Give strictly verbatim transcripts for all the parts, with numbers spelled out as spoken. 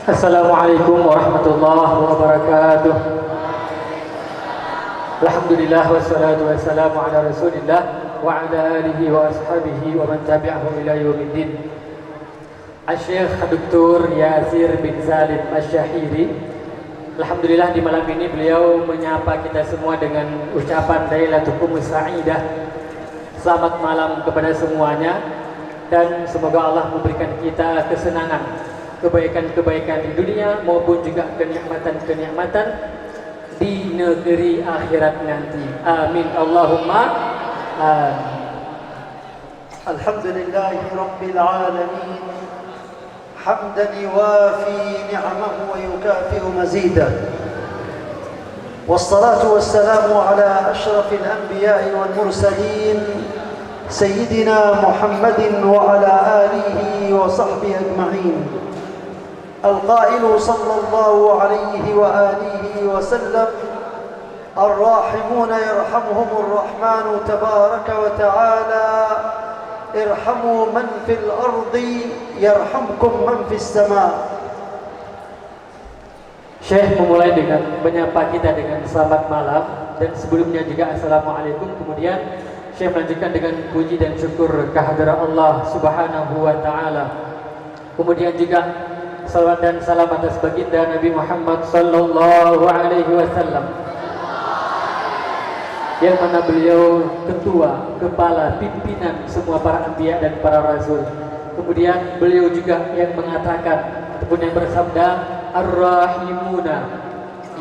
Assalamualaikum warahmatullahi wabarakatuh. Alhamdulillah, wassalatu wassalamu ala Rasulillah wa ala alihi wa ashabihi wa man tabi'ahu ila yaumiddin. Asy-Syeikh Doktor Yasir bin Salim Asy-Syahiri. Alhamdulillah, di malam ini beliau menyapa kita semua dengan ucapan Lailatul Sa'idah. Selamat malam kepada semuanya, dan semoga Allah memberikan kita kesenangan, kebaikan-kebaikan di dunia maupun juga kenikmatan-kenikmatan di negeri akhirat nanti. Amin, Allahumma amin. الحمد لله رب العالمين، حمدا يوافي نعمه ويكافئ مزيده. والصلاة والسلام على أشرف الأنبياء والمرسلين، سيدنا محمد وعلى آله وصحبه أجمعين. القائل صلى الله عليه وآله وسلم: الراحمون يرحمهم الرحمن تبارك وتعالى، ارحموا من في الأرض يرحمكم من في السماء. Syekh memulai dengan menyapa kita dengan selamat malam dan sebelumnya juga assalamualaikum. Kemudian Syekh melanjutkan dengan puji dan syukur kehadirat Allah Subhanahu wa taala. Kemudian juga salawat dan salam atas baginda Nabi Muhammad sallallahu alaihi wasallam, yang mana beliau ketua, kepala, pimpinan semua para anbiya dan para rasul. Kemudian beliau juga yang mengatakan ataupun yang bersabda, "Ar-rahimuna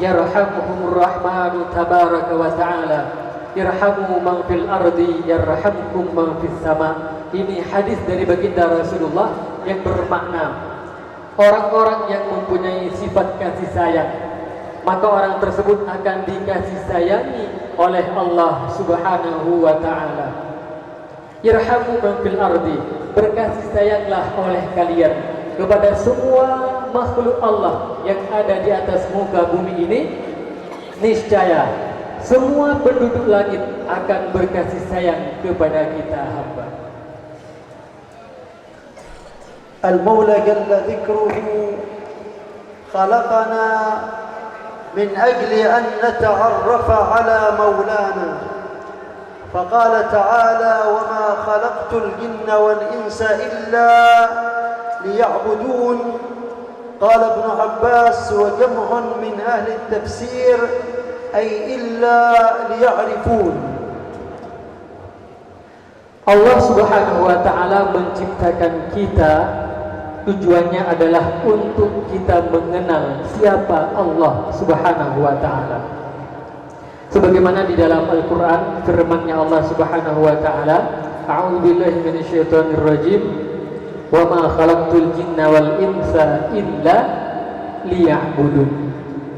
yarhamuhumur rahmanu tabaraka wa ta'ala, irhamu man fil ardi yarhamkum man fis sama." Ini hadis dari baginda Rasulullah yang bermakna, orang-orang yang mempunyai sifat kasih sayang, maka orang tersebut akan dikasih sayangi oleh Allah Subhanahu wa taala. "Irhamu man fil ardi," berkasih sayanglah oleh kalian kepada semua makhluk Allah yang ada di atas muka bumi ini, niscaya semua penduduk langit akan berkasih sayang kepada kita hamba. المولى جل ذكره خلقنا من أجل أن نتعرف على مولانا، فقال تعالى: "وما خلقت الجن والإنس إلا ليعبدون." قال ابن عباس وجمع من أهل التفسير: أي إلا ليعرفون. Allah Subhanahu wa taala menciptakan kita, tujuannya adalah untuk kita mengenal siapa Allah Subhanahu wa taala. Sebagaimana di dalam Al-Qur'an, firman-Nya Allah Subhanahu wa taala, "A'udzubillahi minasyaitonirrajim. Wa ma khalaqtul jinna wal insa illa liya'budun."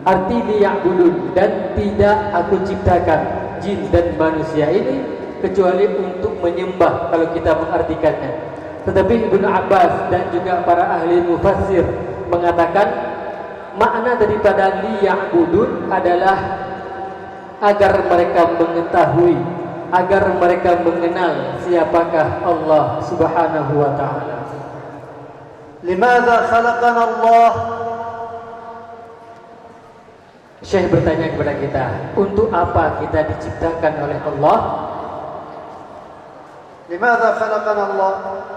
Arti liya'budun, dan tidak Aku ciptakan jin dan manusia ini kecuali untuk menyembah, kalau kita mengartikannya. Tetapi Ibnu Abbas dan juga para ahli mufassir mengatakan, makna daripada liya'budun adalah agar mereka mengetahui, agar mereka mengenal siapakah Allah Subhanahu wa taala. لماذا خلقنا الله؟ Syekh bertanya kepada kita, untuk apa kita diciptakan oleh Allah? لماذا خلقنا الله؟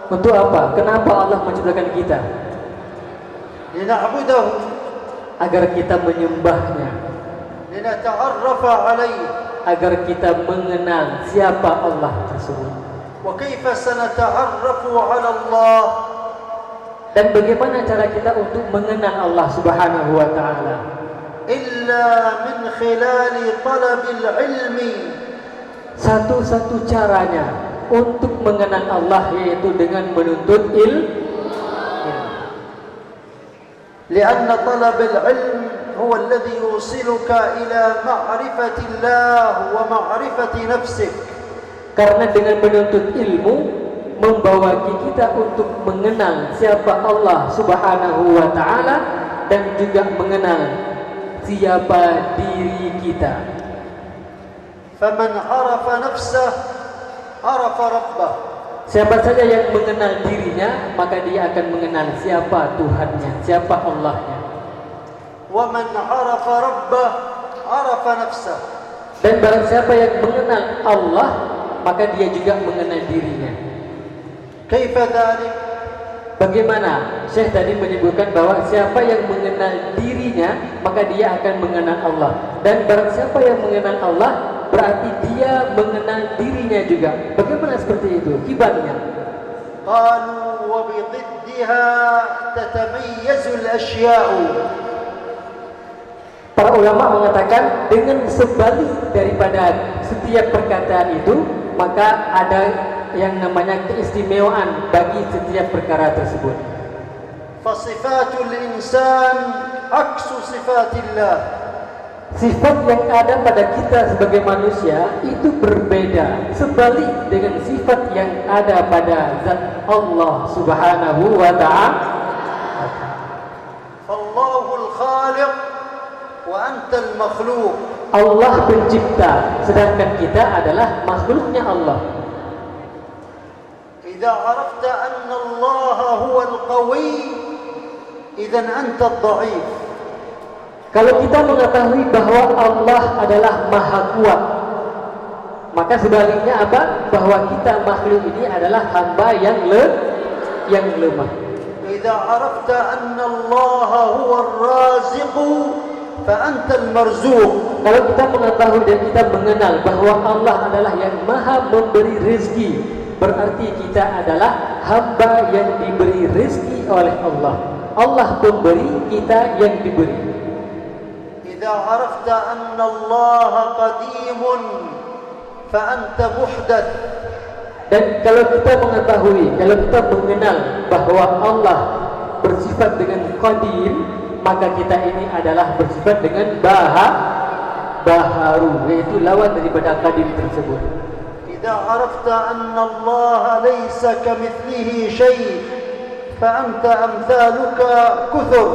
Untuk apa? Kenapa Allah menciptakan kita? لنعبده. Agar kita menyembah-Nya. لنتعرف عليه. Agar kita mengenal siapa Allah tersebut. وكيف سنتعرف على الله؟ Dan bagaimana cara kita untuk mengenal Allah Subhanahu wa taala? إلا من خلال طلب العلم. Satu-satu caranya untuk mengenal Allah yaitu dengan menuntut il-, ilmu. لأن طلب العلم هو الذي يوصلك إلى معرفة الله ومعرفة نفسك. Karena dengan menuntut ilmu membawa kita untuk mengenal siapa Allah Subhanahu wa taala dan juga mengenal siapa diri kita. فمن عرف نفسه عرف ربه. Siapa saja yang mengenal dirinya, maka dia akan mengenal siapa Tuhannya, siapa Allahnya. ومن عرف ربه عرف نفسه. Dan barang siapa yang mengenal Allah, maka dia juga mengenal dirinya. كيف ذلك؟ Bagaimana? Syekh tadi menyebutkan bahwa siapa yang mengenal dirinya, maka dia akan mengenal Allah. Dan barang siapa yang mengenal Allah, berarti dia mengenal dirinya juga. Bagaimana seperti itu? Kibannya. قالوا: وبضدها تتميز الأشياء. Para ulama mengatakan, dengan sebalik daripada setiap perkataan itu, maka ada yang namanya keistimewaan bagi setiap perkara tersebut. فصفات الإنسان عكس صفات الله. Sifat yang ada pada kita sebagai manusia itu berbeda, sebalik dengan sifat yang ada pada zat Allah Subhanahu wa Ta'ala. فالله الخالق وأنت المخلوق. Allah pencipta, sedangkan kita adalah makhluknya Allah. إذا عرفت أن الله هو القوي، إذن أنت الضعيف. Kalau kita mengetahui bahwa Allah adalah Maha Kuat, maka sebaliknya apa? Bahwa kita makhluk ini adalah hamba yang le-, yang lemah. إذا عرفت أن الله هو الرازق فأنت المرزوق. Kalau kita mengetahui dan kita mengenal bahwa Allah adalah yang Maha Memberi rezeki, berarti kita adalah hamba yang diberi rezeki oleh Allah. Allah pemberi, kita yang diberi. إذا عرفت أن الله قديم فأنت محدث. Dan kalau kita mengetahui, kalau kita mengenal bahwa Allah bersifat dengan qadim, maka kita ini adalah bersifat dengan baha-, baharu, yaitu lawan daripada qadim tersebut. إذا عرفت أن الله ليس كمثله شيء فأنت أمثالك كثر.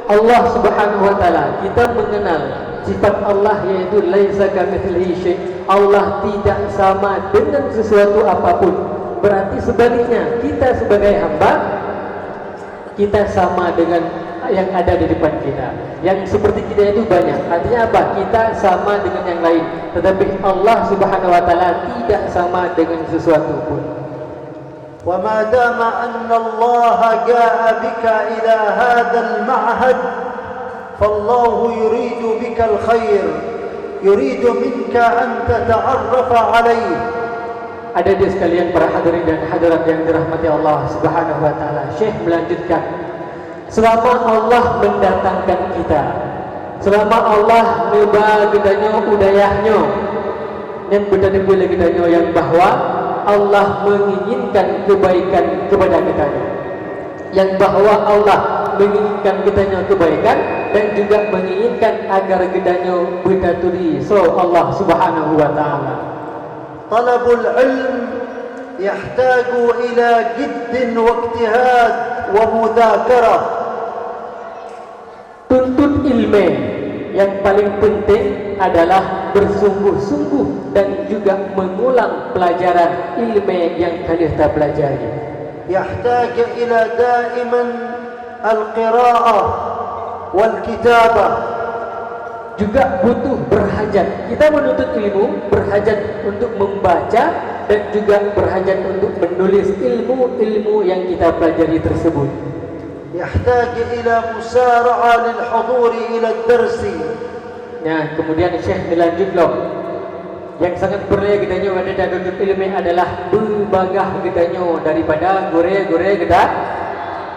Allah Subhanahu wa Ta'ala, kita mengenal sifat Allah, yaitu laisa kamitslihi syai'. Allah tidak sama dengan sesuatu apapun. Berarti sebaliknya, kita sebagai hamba, kita sama dengan yang ada di depan kita. Yang seperti kita itu banyak. Artinya apa? Kita sama dengan yang lain. Tetapi Allah Subhanahu wa Ta'ala tidak sama dengan sesuatu pun. وما دام أن الله جاء بك إلى هذا المعهد، فالله يريد بك الخير، يريد منك أن تتعرف عليه. Adik-adik sekalian, para hadirin dan hadirat yang dirahmati Allah Subhanahu wa Ta'ala, Syekh melanjutkan, selama Allah mendatangkan kita, selama Allah neuba geutanyoe u dayah nyoe, nyan beuteupeue lé geutanyoe nyang bahwa Allah menginginkan kebaikan kepada geutanyoe. Nyang bahwa Allah menginginkan geutanyoe kebaikan dan juga menginginkan agar geutanyoe beutaturi soe Allah Subhanahu wa Ta'ala. طلب العلم يحتاج إلى جد واجتهاد ومذاكرة. Tuntut ilmu yang paling penting adalah bersungguh-sungguh dan juga mengulang pelajaran ilmu yang ka lheueh tapelajari. يحتاج إلى دائما القراءة والكتابة. Juga butuh, berhajat. Kita menuntut ilmu berhajat untuk membaca dan juga berhajat untuk menulis ilmu-ilmu yang kita pelajari tersebut. يحتاج إلى مسارعة للحضور إلى الدرس. Nah, kemudian Syekh dilanjut lom. Nyang sangat peureulée geutanyoe watée tanuntut ilmu adalah beubagaih geutanyoe daripada gurée-gurée geuta-,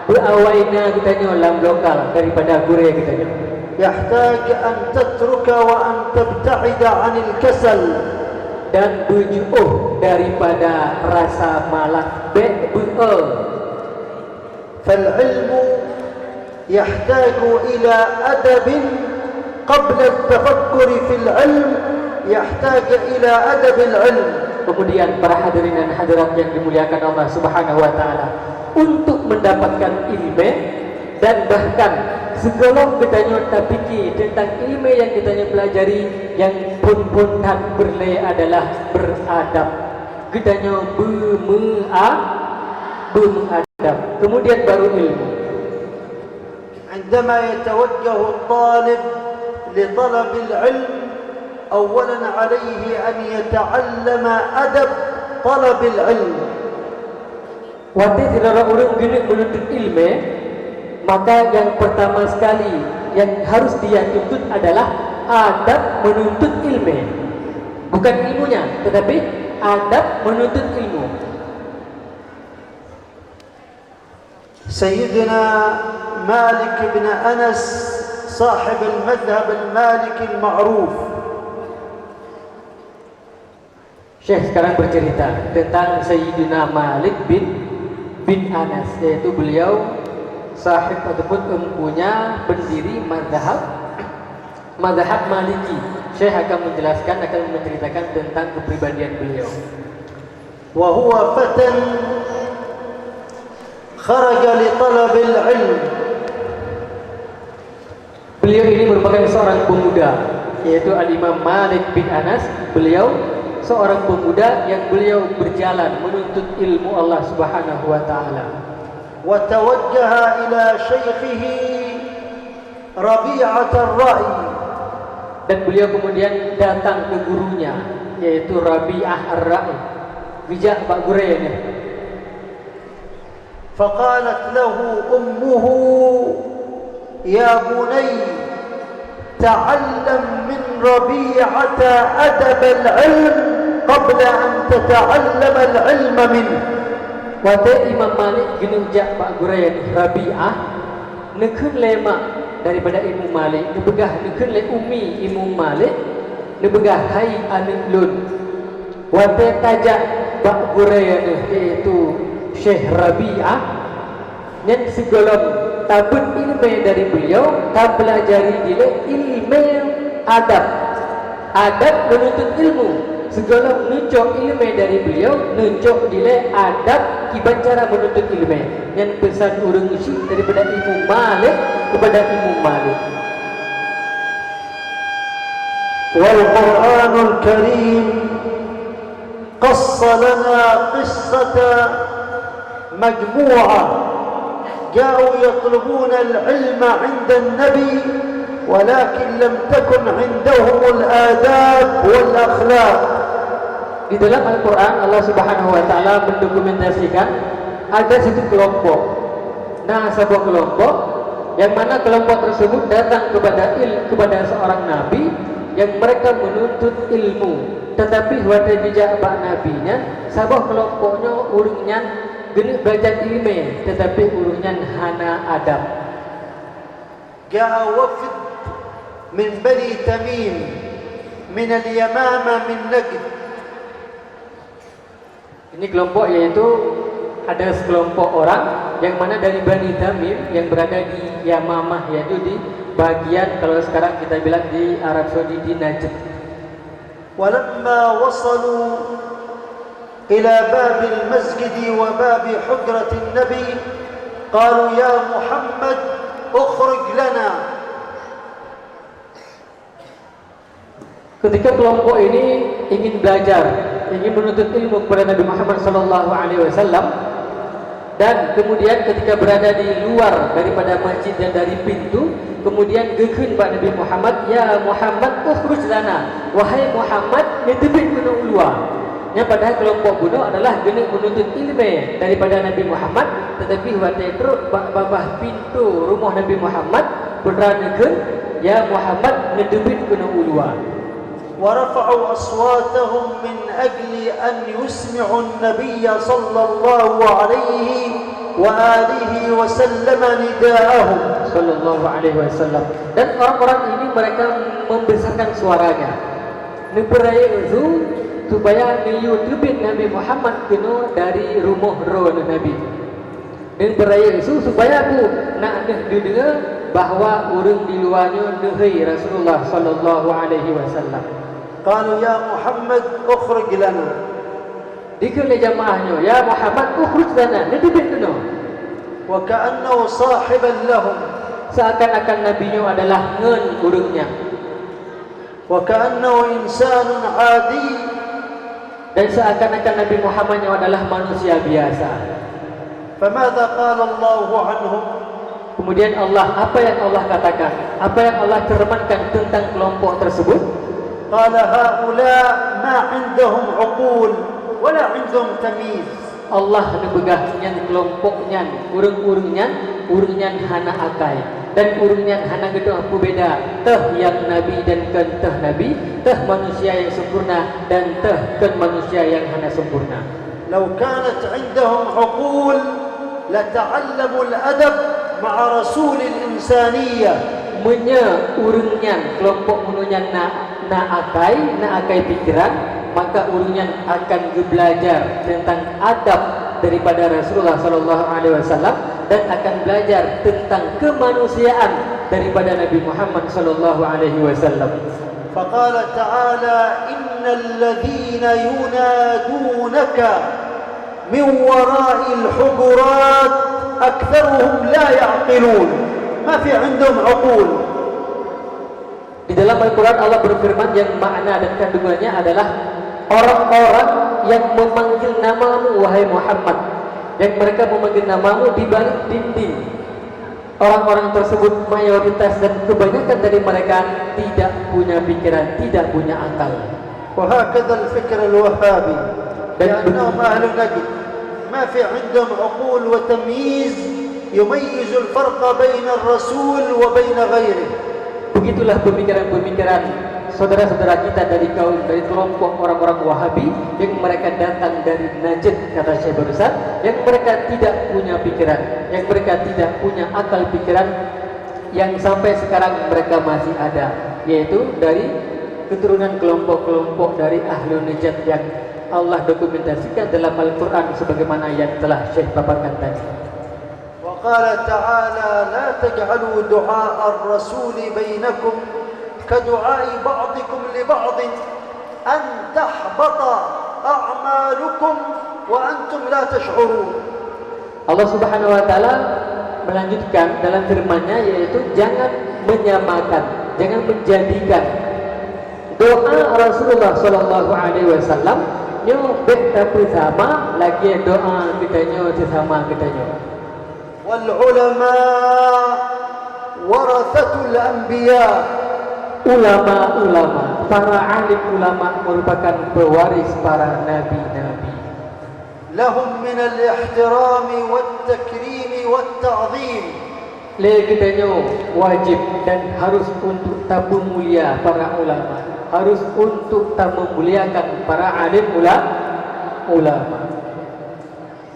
beuawai na geutanyoe lam lokal daripada gurée geutanyoe. يحتاج أن تترك وأن تبتعد عن الكسل. Dan beujiôh daripada rasa malas, bék beu-e. فالعلم يحتاج إلى أدب قبل التفكر في العلم يحتاج إلى أدب العلم. Kemudian, para hadirin dan hadirat yang dimuliakan Allah Subhanahu wa Ta'ala, untuk mendapatkan ilmu dan bahkan sigohlom geutanyoe tapike tentang ilmu yang geutanyoe pelajari, nyang phon-phon that peureulée adalah beuradab. Geutanyoe beumeu'a-, beumeuadab, kemudian baru ilmu. عند عندما يتوجه الطالب لطلب العلم، أولًا عليه أن يتعلم أدب طلب العلم. Watée sidroe ureuëng geuneuk meununtut iéleumé, maka nyang peurtama sekali nyang harôh dia tuntut adalah adab meununtut iéleumé. Bukan ilmunya, tetapi adab meununtut ilmu. سيدنا مالك بن أنس صاحب المذهب المالكي المعروف. Syekh sekarang bercerita tentang Sayyidina Malik bin, bin Anas, yaitu beliau sahib ataupun empunya pendiri mazhab, mazhab Maliki. Syekh akan menjelaskan, akan menceritakan tentang kepribadian beliau. وهو فتى خرج لطلب العلم. Beliau ini merupakan seorang pemuda, yaitu Al-Imam Malik bin Anas. Beliau seorang pemuda yang beliau berjalan menuntut ilmu Allah Subhanahu wa Ta'ala. وتوجه إلى شيخه ربيعة الرأي. Dan beliau kemudian datang ke gurunya, yaitu Rabi'ah Ar-Ra'i. Geujak bak gurée nyan. فقالت له أمه: يا بني، تعلم من ربيعة أدب العلم قبل أن تتعلم العلم منه. Watée Imam Malik geuneuk jak bak gurée Rabi'ah, neukheun lé mak daripada Imam Malik, neupeugah, neukheun lé ummi Imam Malik, neupeugah, "Hai aneuëk lôn, watée tajak bak gurée nyoe, yaitu Syekh Rabi'ah, nyan sigohlom tabeuet iéleumé dari beliau, tapeulajari dilée iéleumé adab." Adab menuntut ilmu. Sigohlom neucok iéleumé dari beliau, neucok dilée adab kiban cara menuntut iéleumé. Nyan peusan ureuëng syik daripada Imam Malik kepada Imam Malik. والقرآن الكريم قص لنا قصة مجموعة جاءوا يطلبون العلم عند النبي ولكن لم تكن عندهم الآداب والأخلاق. Di dalam Al-Quran, Allah Subhanahu wa Ta'ala mendokumentasikan ada satu kelompok. Nah, sebuah kelompok yang mana kelompok tersebut datang kepada il-, kepada seorang nabi yang mereka menuntut ilmu. Tetapi watée jijak bak nabi nyan, saboh kelompok nyoe ureuëng nyan geuneuk belajar iéleumé, tetapi ureuëng nyan hana adab. جاء وفد من بني تميم من اليمامة من نجد. Ini kelompok, yaitu ada sekelompok orang yang mana dari Bani Tamim yang berada di Yamamah, yaitu di bagian, kalau sekarang kita bilang, di Arab Saudi, di Najd. ولما وصلوا إلى باب المسجد وباب حجرة النبي قالوا: يا محمد، اخرج لنا. Ketika kelompok ini ingin belajar, ingin menuntut ilmu kepada Nabi Muhammad sallallahu alaihi wasallam, dan kemudian ketika berada di luar daripada masjid dan dari pintu, kemudian geukheun bak Nabi Muhammad, "Ya Muhammad, ukhruj lana, wahai Muhammad, neuteubiet keunoe u luwa." Nyan padahal kelompok bunoe adalah geuneuk menuntut iéleumé daripada Nabi Muhammad, tetapi watée trok bak babah pintu rumoh Nabi Muhammad, peue teuma neukheun, "Ya Muhammad, neuteubiet keunoe u luwa." ورفعوا أصواتهم من أجل أن يسمعوا النبي صلى الله عليه وآله وسلم نداءهم. Sallallahu alaihi wasallam. Dan orang-orang ini mereka membesarkan suaranya, neupeurayeuk su supaya neuyue teubiet Nabi Muhammad keunoe dari rumoh droeneuh Nabi. Dan beurayeuk su supaya peue? Nak neuh deudeungoe bahwa ureuëng di luwa nyoe neuhôi Rasulullah sallallahu alaihi wasallam. قالوا: يا محمد، اخرج لنا. Dikheun lé jamaah nyoe, "Ya Muhammad, ukhruj lana, neuteubiet keunoe." وكأنه صاحبا لهم. Seakan-akan Nabi nyoe adalah ngon ureuëng nyan. وكأنه إنسان عادي. Dan seakan-akan Nabi Muhammad nyoe adalah manusia biasa. فماذا قال الله عنهم؟ Kemudian Allah, apa yang Allah katakan? Apa yang Allah firmankan tentang kelompok tersebut? قال: هؤلاء ما عندهم عقول ولا عندهم تمييز. Allah neupeugah nyan kelompok nyan, ureuëng-ureuëng nyan, ureuëng nyan hana akai, dan ureuëng nyan hana geutanyoe peubeda teuh nyang nabi dan kon teuh nabi, teuh manusia nyang sempurna dan teuh kon manusia nyang hana sempurna. لو كانت عندهم عقول لتعلموا الأدب مع رسول الإنسانية. Meunyoe ureuëng nyan, kelompok meunyoe nyan na, na akai, na akai pikiran, maka ureuëng nyan akan geubelajar tentang adab daripada Rasulullah sallallahu alaihi wasallam dan akan belajar tentang kemanusiaan daripada Nabi Muhammad sallallahu alaihi wasallam. فقال تعالى: إن الذين ينادونك من وراء الحجرات أكثرهم لا يعقلون. ما في عندهم عقول. Di dalam Al-Quran Allah berfirman yang makna dan kandungannya adalah orang-orang yang memanggil namamu, wahai Muhammad, yang mereka memanggil namamu di balik dinding. Orang-orang tersebut mayoritas dan kebanyakan dari mereka tidak punya pikiran, tidak punya akal. وهكذا الفكر الوهابي، dan لأنهم أهل نجد، ما في عندهم عقول وتمييز يميز الفرق بين الرسول وبين غيره. Begitulah pemikiran-pemikiran saudara-saudara kita dari kaum, dari kelompok orang-orang Wahabi yang mereka datang dari Najd, kata Syekh barusan, yang mereka tidak punya pikiran, yang mereka tidak punya akal pikiran yang sampai sekarang mereka masih ada, yaitu dari keturunan kelompok-kelompok dari Ahlun Najd yang Allah dokumentasikan dalam Al-Quran sebagaimana yang telah Syekh paparkan tadi. وقال تعالى: لا تجعلوا دعاء الرسول بينكم كدعاء بعضكم لبعض أن تحبط أعمالكم وأنتم لا تشعرون. Allah Subhanahu wa Taala melanjutkan dalam firman-Nya, yaitu jangan menyamakan, jangan menjadikan doa Rasulullah sallallahu alaihi wasallam nyoe bèk tapeusama lagèe doa geutanyoe seusama geutanyoe. والعلماء ورثة الأنبياء. Ulama-ulama, para alim ulama merupakan pewaris para nabi-nabi. لهم من الاحترام والتكريم والتعظيم. Lé geutanyoe wajib dan harus untuk tapeumulia para ulama, harus untuk tameumuliakan para alim ula-, ulama.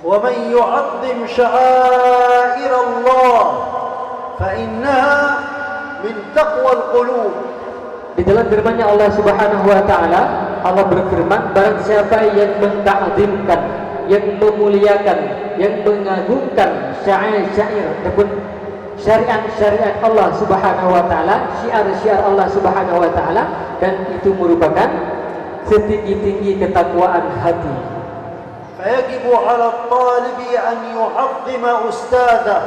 ومن يعظم شعائر الله فإنها من تقوى القلوب. Di dalam firman-Nya Allah Subhanahu wa Taala, Allah berfirman, barang siapa yang mentakzimkan, yang memuliakan, yang mengagungkan syair-syair ataupun syariat-syariat Allah Subhanahu wa Taala, syiar-syiar Allah Subhanahu wa Taala, dan itu merupakan setinggi-tinggi ketakwaan hati. فيجب على الطالب أن يعظم أستاذه.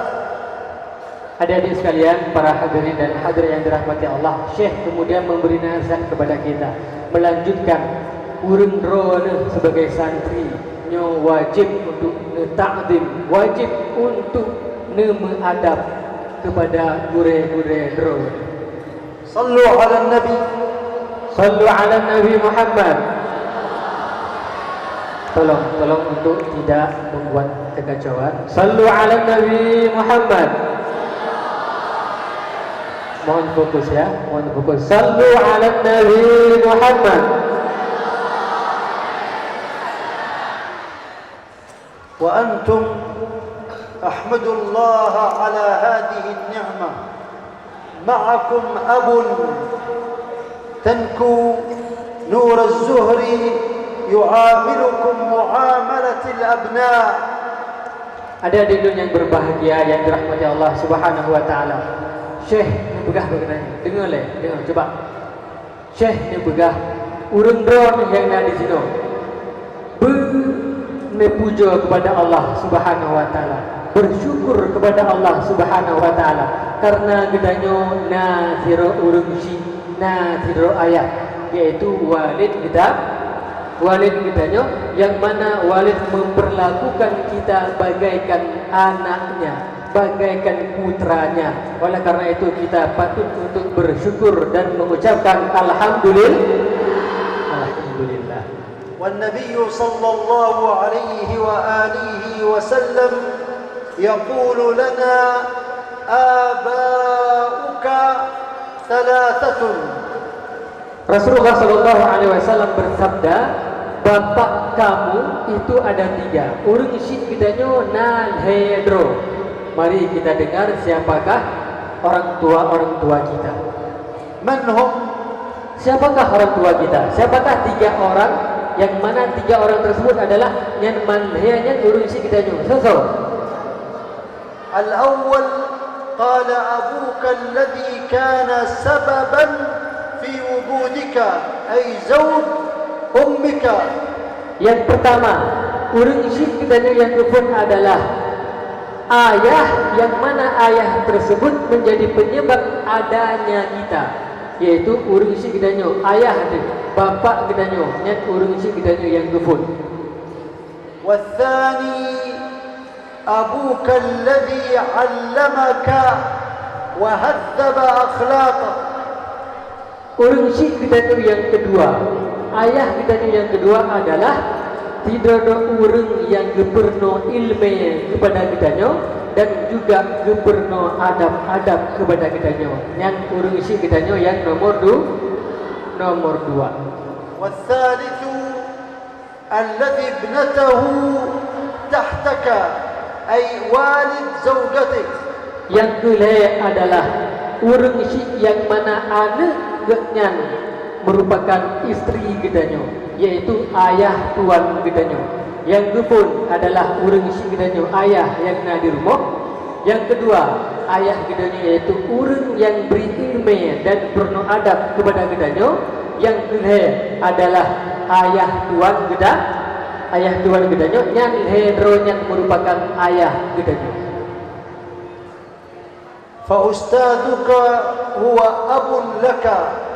Adik-adik sekalian, para hadirin dan hadirat yang dirahmati Allah, Syekh kemudian memberi nasihat kepada kita, melanjutkan, ureuëng droeneuh sebagai santri nyoe wajib untuk neutakzim, wajib untuk neumeuadab kepada gurée-gurée droeneuh. صلوا على النبي. Sallu ala Nabi Muhammad. Tolong, tolong untuk tidak membuat kekacauan. Sallu ala Nabi Muhammad. Mohon fokus ya, mohon fokus. Sallu ala Nabi Muhammad. وأنتم، احمدوا الله على هذه النعمة. معكم أب تنكو نور الزهري يعاملكم معاملة الأبناء. Adik-adik lôn yang berbahagia yang dirahmati Allah Subhanahu wa Taala. Syekh neupeugah bagaimana? Deungoe lé, deungoe, cuba. Syekh neupeugah, ureuëng droeneuh nyang na disinoe beuneupujoe keupada Allah Subhanahu wa Taala, beusyukur keupada Allah Subhanahu wa Taala, kareuna geutanyoe na sidroe ureuëng chik, na sidroe ayah, yaitu walid geuta-, walid geutanyoe, nyang mana walid memperlakukan kita bagaikan anaknya. bagaikan putranya. Oleh karena itu, kita patut untuk bersyukur dan mengucapkan alhamdulil-, alhamdulillah. والنبي صلى الله عليه وآله وسلم يقول لنا: آباؤك ثلاثة. Rasulullah sallallahu alaihi wasallam bersabda, "Bapak kamu itu ada tiga. Ureuëng syiek geutanyoe na lhée droe. Mari kita dengar siapakah orang tua-orang tua kita." من هم؟ Siapakah orang tua kita? Siapakah tiga orang yang mana tiga orang tersebut adalah nyan man lhée nyan ureuëng syiek geutanyoe? Soe-soe? الأول قال: أبوك الذي كان سببا في وجودك، أي زوج أمك. Yang pertama, ureuëng syiek geutanyoe nyang geuphon adalah ayah, yang mana ayah tersebut menjadi penyebab adanya kita, yaitu ureuëng syiek geutanyoe, ayah teuh, bapak geutanyoe, nyan ureuëng syiek geutanyoe nyang geuphon. والثاني أبوك الذي علمك وهذب أخلاقك. Ureuëng syiek geutanyoe nyang keudua, ayah geutanyoe nyang keudua adalah sidroe ureuëng nyang geupeurunoe iéleumé keupada geutanyoe dan juga geupeurunoe adab-adab keupada geutanyoe. Nyan ureuëng syiek geutanyoe nyang nomor du-, nomor dua. والثالث الذي ابنته تحتك، أي والد زوجتك. Nyang keulhée adalah ureuëng syiek nyang mana aneuëk geuhnyan meurupakan istri geutanyoe, yaitu ayah tuan geutanyoe. Nyang geuphon adalah ureuëng syiek geutanyoe, ayah nyang na di rumoh. Nyang keudua, ayah geutanyoe, yaitu ureuëng nyang bri iéleumé dan peurunoe adab keupada geutanyoe. Nyang keulhée adalah ayah tuan geuta-, ayah tuan geutanyoe, nyan lhée droe nyan meurupakan ayah geutanyoe. فأستاذك هو أب لك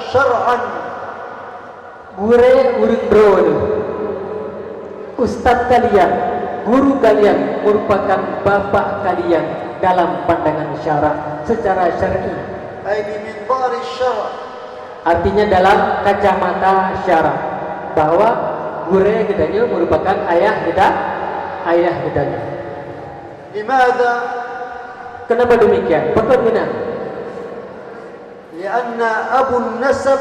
شرعا. Gurée ureuëng droe. Ustaz kalian, guru kalian merupakan bapak kalian dalam pandangan syarak, secara syar'i. أي بمنظار الشرع. Artinya dalam kacamata syarak, bahwa gurée geutanyoe merupakan ayah geuta-, ayah geutanyoe. لماذا؟ Kenapa demikian? Pakon meunan? لأن أبو النسب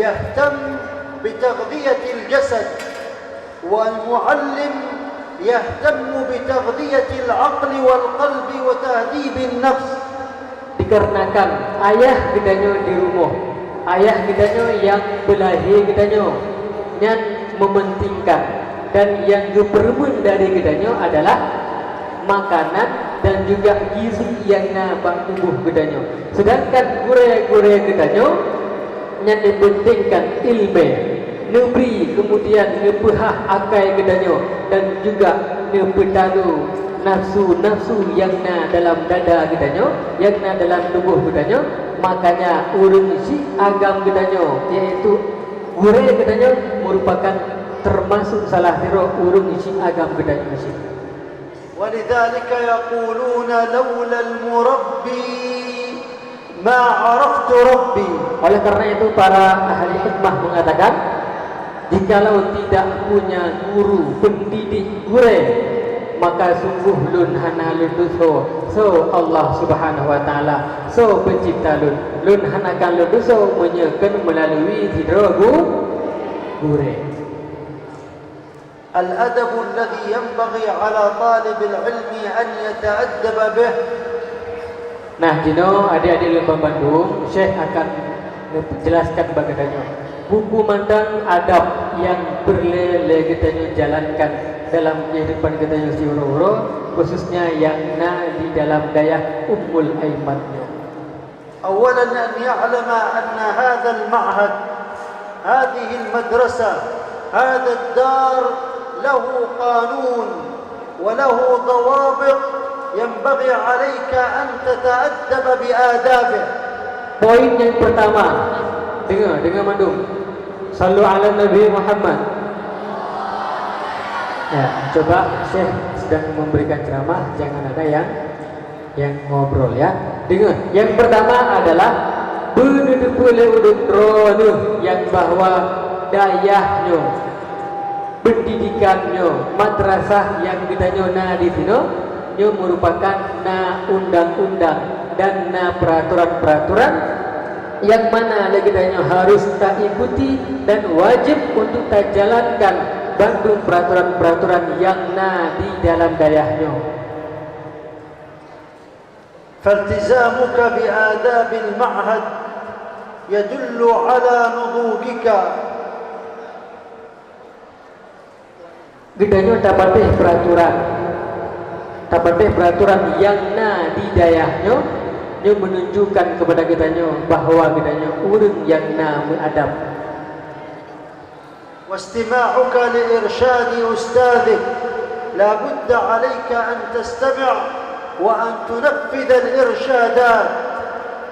يهتم بتغذية الجسد، والمعلم يهتم بتغذية العقل والقلب وتهذيب النفس. Dikarenakan ayah geutanyoe di rumoh, ayah geutanyoe nyang peulahé geutanyoe, nyan meumeuntingkan, dan nyang geupeureumeun dari geutanyoe adalah makanan dan juga gizi nyang na bak tuboh geutanyoe. Seudangkan gurée-gurée geutanyoe nyan neupeuntingkan iéleumé, neubri, keumudian neupeuhah akai geutanyoe dan juga neupeutalo nafsu-nafsu nyang na dalam dada geutanyoe, nyang na dalam tuboh geutanyoe. Makanya ureuëng syiek agam geutanyoe, yaitu gurée geutanyoe, meurupakan teumasok salah sidroe ureuëng syiek agam geutanyoe cit. ولذلك يقولون: لولا المربي ما عرفت ربي. Oleh karena itu, para ahli hikmah mengatakan, "Jikalau tidak punya guru, pendidik, gurée, maka sungguh lôn hana lôn tusoe soe Allah Subhanahu wa Taala, soe Pencipta lôn. Lôn hana akan lôn tusoe meunyoe kon meulalu sidroe gu-, gurée." الأدب الذي ينبغي على طالب العلم أن يتأدب به. Nah, jinoe adik-adik lôn banmandum, Syekh akan neujelaskan bak geutanyoe. Peue-peue mantong adab nyang peureulée lé geutanyoe jalankan dalam keuhidupan geutanyoe siuroe-uroe, khususnya nyang na di dalam dayah Ummul Aiman nyoe. أولا أن يعلم أن هذا المعهد، هذه المدرسة، هذا الدار له قانون وله ضوابط ينبغي عليك أن تتأدب بآدابه. Poin nyang pertama, dengar, dengar mandum. Sallu ala Nabi Muhammad. Ya, coba Syekh sedang memberikan ceramah, jangan ada yang Nyang ngobrol, ya. Deungoe, nyang peurtama adalah beuneuteupeu lé ulôn droeneuh nyang bahwa dayah nyoe, pendidikan nyoe, madrasah nyang geutanyoe na disinoe, nyoe meurupakan na undang-undang dan na peuratoran-peuratoran nyang mana lé geutanyoe harôh taikuti dan wajéb untuk tajalankan bandum peuratoran-peuratoran nyang na di dalam dayah nyoe. فالتزامك بآداب المعهد يدل على نضوجك. Geutanyoe tapatéh peuratoran, tapatéh peuratoran nyang na di dayah nyoe, nyoe meununjukkan keupada geutanyoe bahwa geutanyoe ureuëng nyang na meuadab. واستماعك لإرشاد أستاذك، لا بد عليك أن تستمع وأن تنفذ الإرشادات.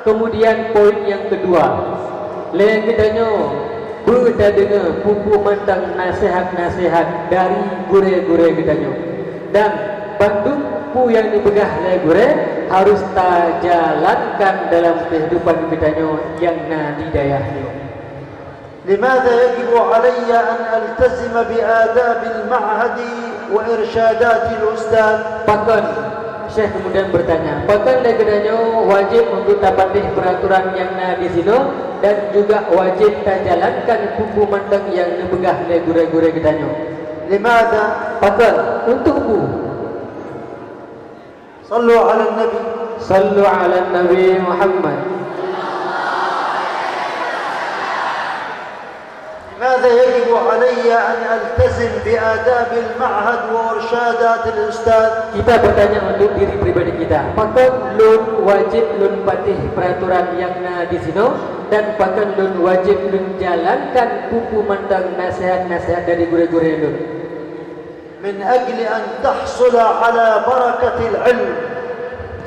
Kemudian poin nyang keudua, lé geutanyoe beutadeungoe peue-peue mantong naseuhat-naseuhat dari gurée-gurée geutanyoe. Dan bandum peue nyang neupeugah lé gurée harôh tajalankan dalam keuhidupan geutanyoe nyang na di dayah nyoe. لماذا يجب علي أن ألتزم بآداب المعهد وإرشادات الأستاذ؟ Pakon, Syekh kemudian bertanya, pakon lé geutanyoe wajéb untuk tapatéh peuratoran nyang na disinoe dan juga wajéb tajalankan peue-peue mantong nyang neupeugah lé gurée-gurée geutanyoe? لماذا؟ Pakon, untuk peue? صلوا على النبي. صلوا على النبي محمد. لماذا يجب علي أن ألتزم بآداب المعهد وإرشادات الأستاذ؟ Kita bertanya untuk diri pribadi kita. Pakon lôn wajéb lôn patéh peuratoran nyang na disinoe dan pakon lôn wajéb lôn jalankan peue-peue mantong naseuhat-naseuhat dari gurée-gurée lôn? من أجل أن تحصل على بركة العلم.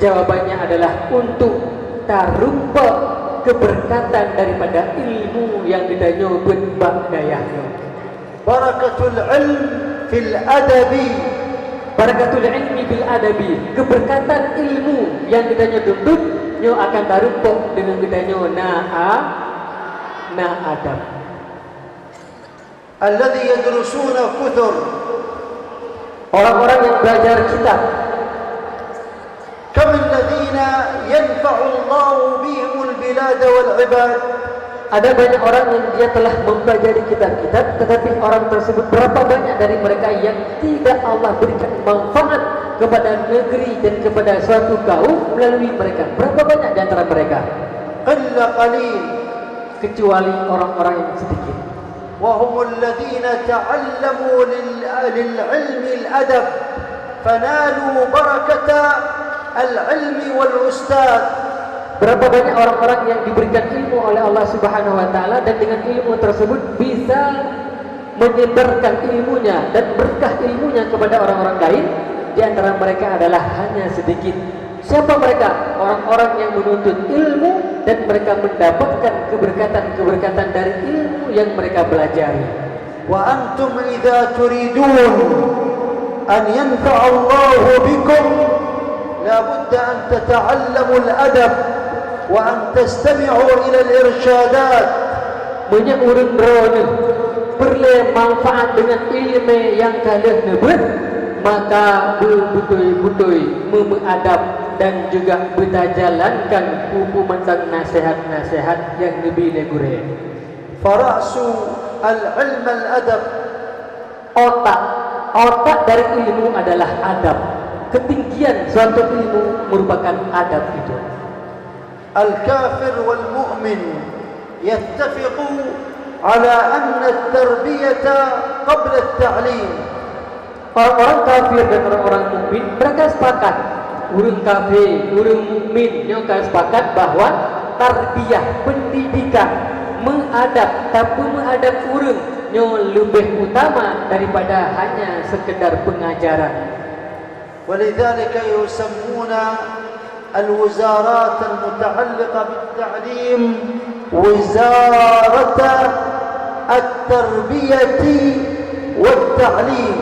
Jawabannya adalah untuk tarumpok keberkatan daripada ilmu nyang geutanyoe beuet bak dayah nyoe. بركة العلم في الأدب. Barakatul ilmi bil adabi, keberkatan ilmu nyang geutanyoe tuntut nyoe akan tarumpok deungon geutanyoe na a-, na adab. الذي يدرسون كثر. Orang-orang yang belajar kitab. كم الذين ينفع الله بهم البلاد والعباد. Ada banyak orang yang dia telah mempelajari kitab-kitab, tetapi orang tersebut, berapa banyak dari mereka yang tidak Allah berikan manfaat kepada negeri dan kepada suatu kaum melalui mereka? Berapa banyak di antara mereka? قلة قليل. Kecuali orang-orang yang sedikit. وهم الذين تعلموا لل-، للعلم الأدب، فنالوا بركة العلم والأستاذ. Berapa banyak orang-orang yang diberikan ilmu oleh Allah Subhanahu wa Ta'ala, dan dengan ilmu tersebut bisa menyebarkan ilmunya dan berkah ilmunya kepada orang-orang lain, di antara mereka adalah hanya sedikit. Siapa mereka? Orang-orang yang menuntut ilmu dan mereka mendapatkan keberkatan-keberkatan dari ilmu yang mereka pelajari. وأنتم إذا تريدون أن ينفع الله بكم، لا بد أن تتعلموا الأدب وأن تستمعوا إلى الإرشادات. Meunyoe ureuëng droeneuh peureulée manfaat deungon iéleumé nyang ka lheueh neubeuet, maka beubeutôi-beutôi meumeuadab dan juga beutajalankan peue-peue mantong naseuhat-naseuhat nyang neubi lé gurée. فرأس العلم الأدب. Otak, otak dari ilmu adalah adab. Ketinggian suatu ilmu merupakan adab itu. الكافر والمؤمن يتفق على أن التربية قبل التعليم. Orang-orang kafir dan orang-orang mukmin, mereka sepakat, ureuëng kafir, ureuëng mukmin nyoe ka sepakat bahwa tarbiyah, pendidikan, meuadab, tapeumeuadab ureuëng nyoe leubeh utama daripada hanya sekedar pengajaran. ولذلك يسمون الوزارات المتعلقة بالتعليم وزارة التربية والتعليم.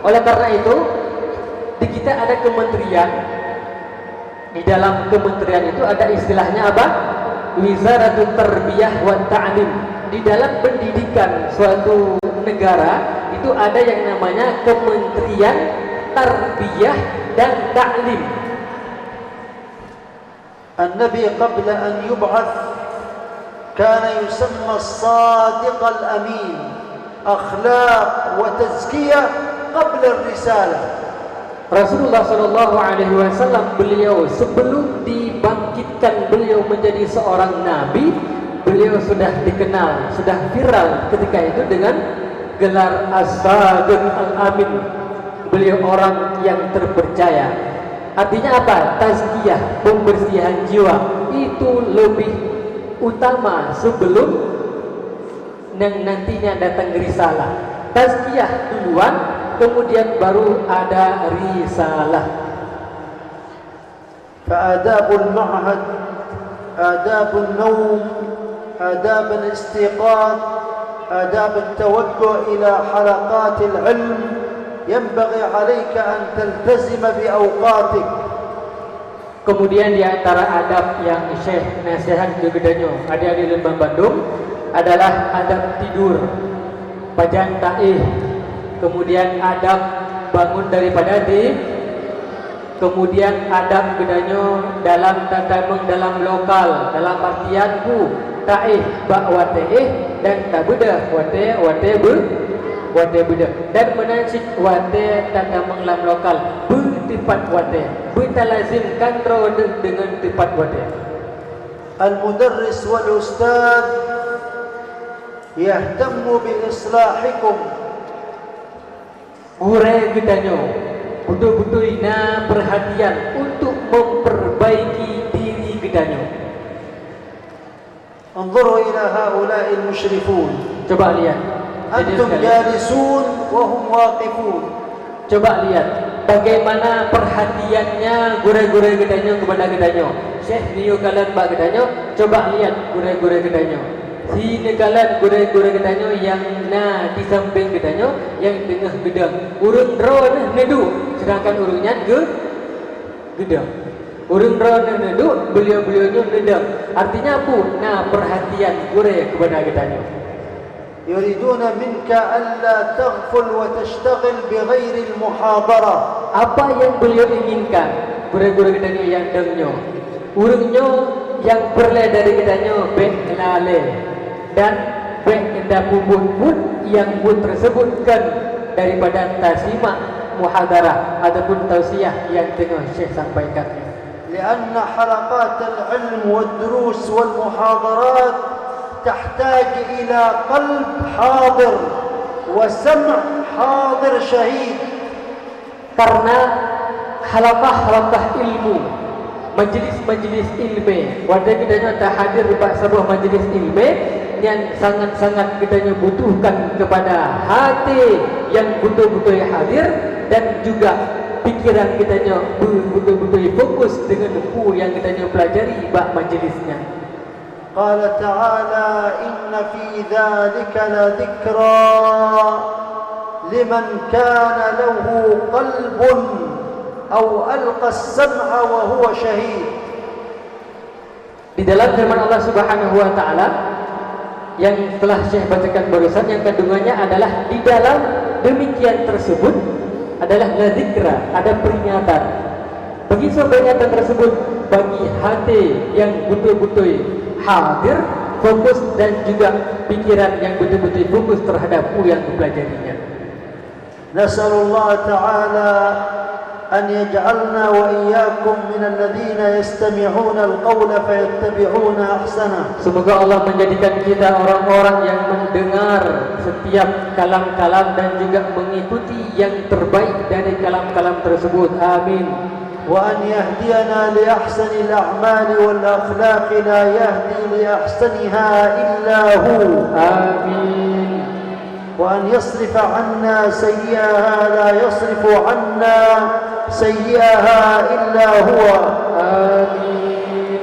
Oleh karena itu, di kita ada kementerian Di dalam kementerian itu ada istilahnya apa? Wizaratut Tarbiyah wa Ta'lim. Di dalam pendidikan suatu negara itu ada yang namanya Kementerian Tarbiyah dan Ta'lim. النبي قبل أن يبعث كان يسمى الصادق الأمين، أخلاق وتزكية قبل الرسالة. Rasulullah Shallallahu Alaihi Wasallam, beliau sebelum dibangkitkan beliau menjadi seorang nabi, beliau sudah dikenal, sudah viral ketika itu dengan gelar As-Sadiq Al-Amin. Beliau orang yang terpercaya. Artinya apa? Tazkiyah, pembersihan jiwa, itu lebih utama sebelum yang nantinya datang risalah. Tazkiyah duluan, kemudian baru ada risalah. فآداب المعهد، آداب النوم، آداب الاستيقاظ، آداب التوجه إلى حلقات العلم، ينبغي عليك أن تلتزم بأوقاتك. Kemudian di antara adab yang Syekh nasihat keu geutanyoe, adik-adik lôn bandum, adalah adab tidur, pajan taéh, kemudian adab bangun daripada ti-, kemudian adab geutanyoe dalam tatamong dalam lokal, dalam artian bu, taéh bak watée éh dan tabeudôh watée, watée beu-, watée beudôh. Dan meunan cit watée tatamong lam lokal, beu teupat watée, beutalazimkan droeneuh deungon teupat watée. المدرس والأستاذ يهتم بإصلاحكم. Gurée geutanyoe beutôi-beutôi na peurhatian untuk memperbaiki diri geutanyoe. انظروا إلى هؤلاء المشرفون. Coba lihat. Jadi أنتم sekali. جالسون وهم واقفون. Coba lihat bagaimana perhatiannya gurée-gurée geutanyoe kepada geutanyoe. Syekh niyue kalon bak geutanyoe, coba lihat gurée-gurée geutanyoe. Sineue kalon gurée-gurée geutanyoe nyang na di sampéng geutanyoe nyang teungoh geudong. Ureuëng droeneuh neuduek, sedangkan ureuëng nyan geu-, geudong. Ureuëng droeneuh neuduek, beliau-beliau nyoe neudong. Artinya peue? Na peurhatian gurée kepada geutanyoe. يريدون منك ألا تغفل وتشتغل بغير المحاضرة. Apa yang beliau inginkan, gurée-gurée geutanyoe nyang dong nyoe? Ureuëng nyoe nyang peureulée dari geutanyoe bék lalée dan bék tapeubuet buet nyang buet tersebut kon daripada tasimak muhadarah ataupun tausiah nyang teungoh Syekh sampaikan. لأن حلقات العلم والدروس والمحاضرات تحتاج إلى قلب حاضر وسمع حاضر شهيد. Karena halakah-halakah ilmu, majelis-majelis ilmé, watée geutanyoe tahadir bak saboh majelis ilmé, nyan sangat-sangat geutanyoe butuhkan kepada hati yang beutôi-beutôi hadir dan juga pikiran geutanyoe beu-, beutôi-beutôi fokus deungon peue nyang geutanyoe peulajari bak majelis nyan. قال تعالى: إن في ذلك لذكرى لمن كان له قلب أو ألقى السمع وهو شهيد. Di dalam firman Allah Subhanahu wa Ta'ala yang telah Syekh bacakan barusan, yang kandungannya adalah di dalam demikian tersebut adalah la dzikra, ada peringatan. Bagi peringatan tersebut bagi hati yang beutôi-beutôi hadir, fokus, dan juga pikiran yang beutôi-beutôi fokus terhadap peue nyang geupelajarinya. نسأل الله تعالى أن يجعلنا وإياكم من الذين يستمعون القول فيتبعون أحسنه. Semoga Allah menjadikan kita orang-orang yang mendengar setiap kalam-kalam dan juga mengikuti yang terbaik dari kalam-kalam tersebut. Amin. وأن يهدينا لأحسن الأعمال والأخلاق لا يهدي لأحسنها إلا هو. Amin. وأن يصرف عنا سيئها لا يصرف عنا سيئها إلا هو. Amin.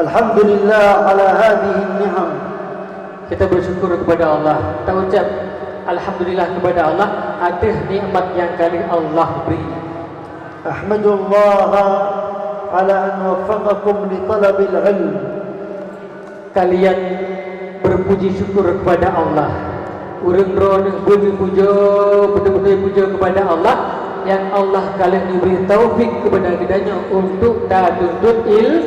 الحمد لله على هذه النعم. Kita bersyukur kepada Allah. Kita ucap alhamdulillah kepada Allah atas nikmat yang kali Allah beri. أحمد الله على أن وفقكم لطلب العلم. Kalian berpuji syukur kepada Allah. Ureuëng droeneueh beutôi pujoe, beutôi-beutôi pujoe kepada Allah, nyang Allah ka lheueh neubri taufik kepada geutanyoe untuk tatuntut il-,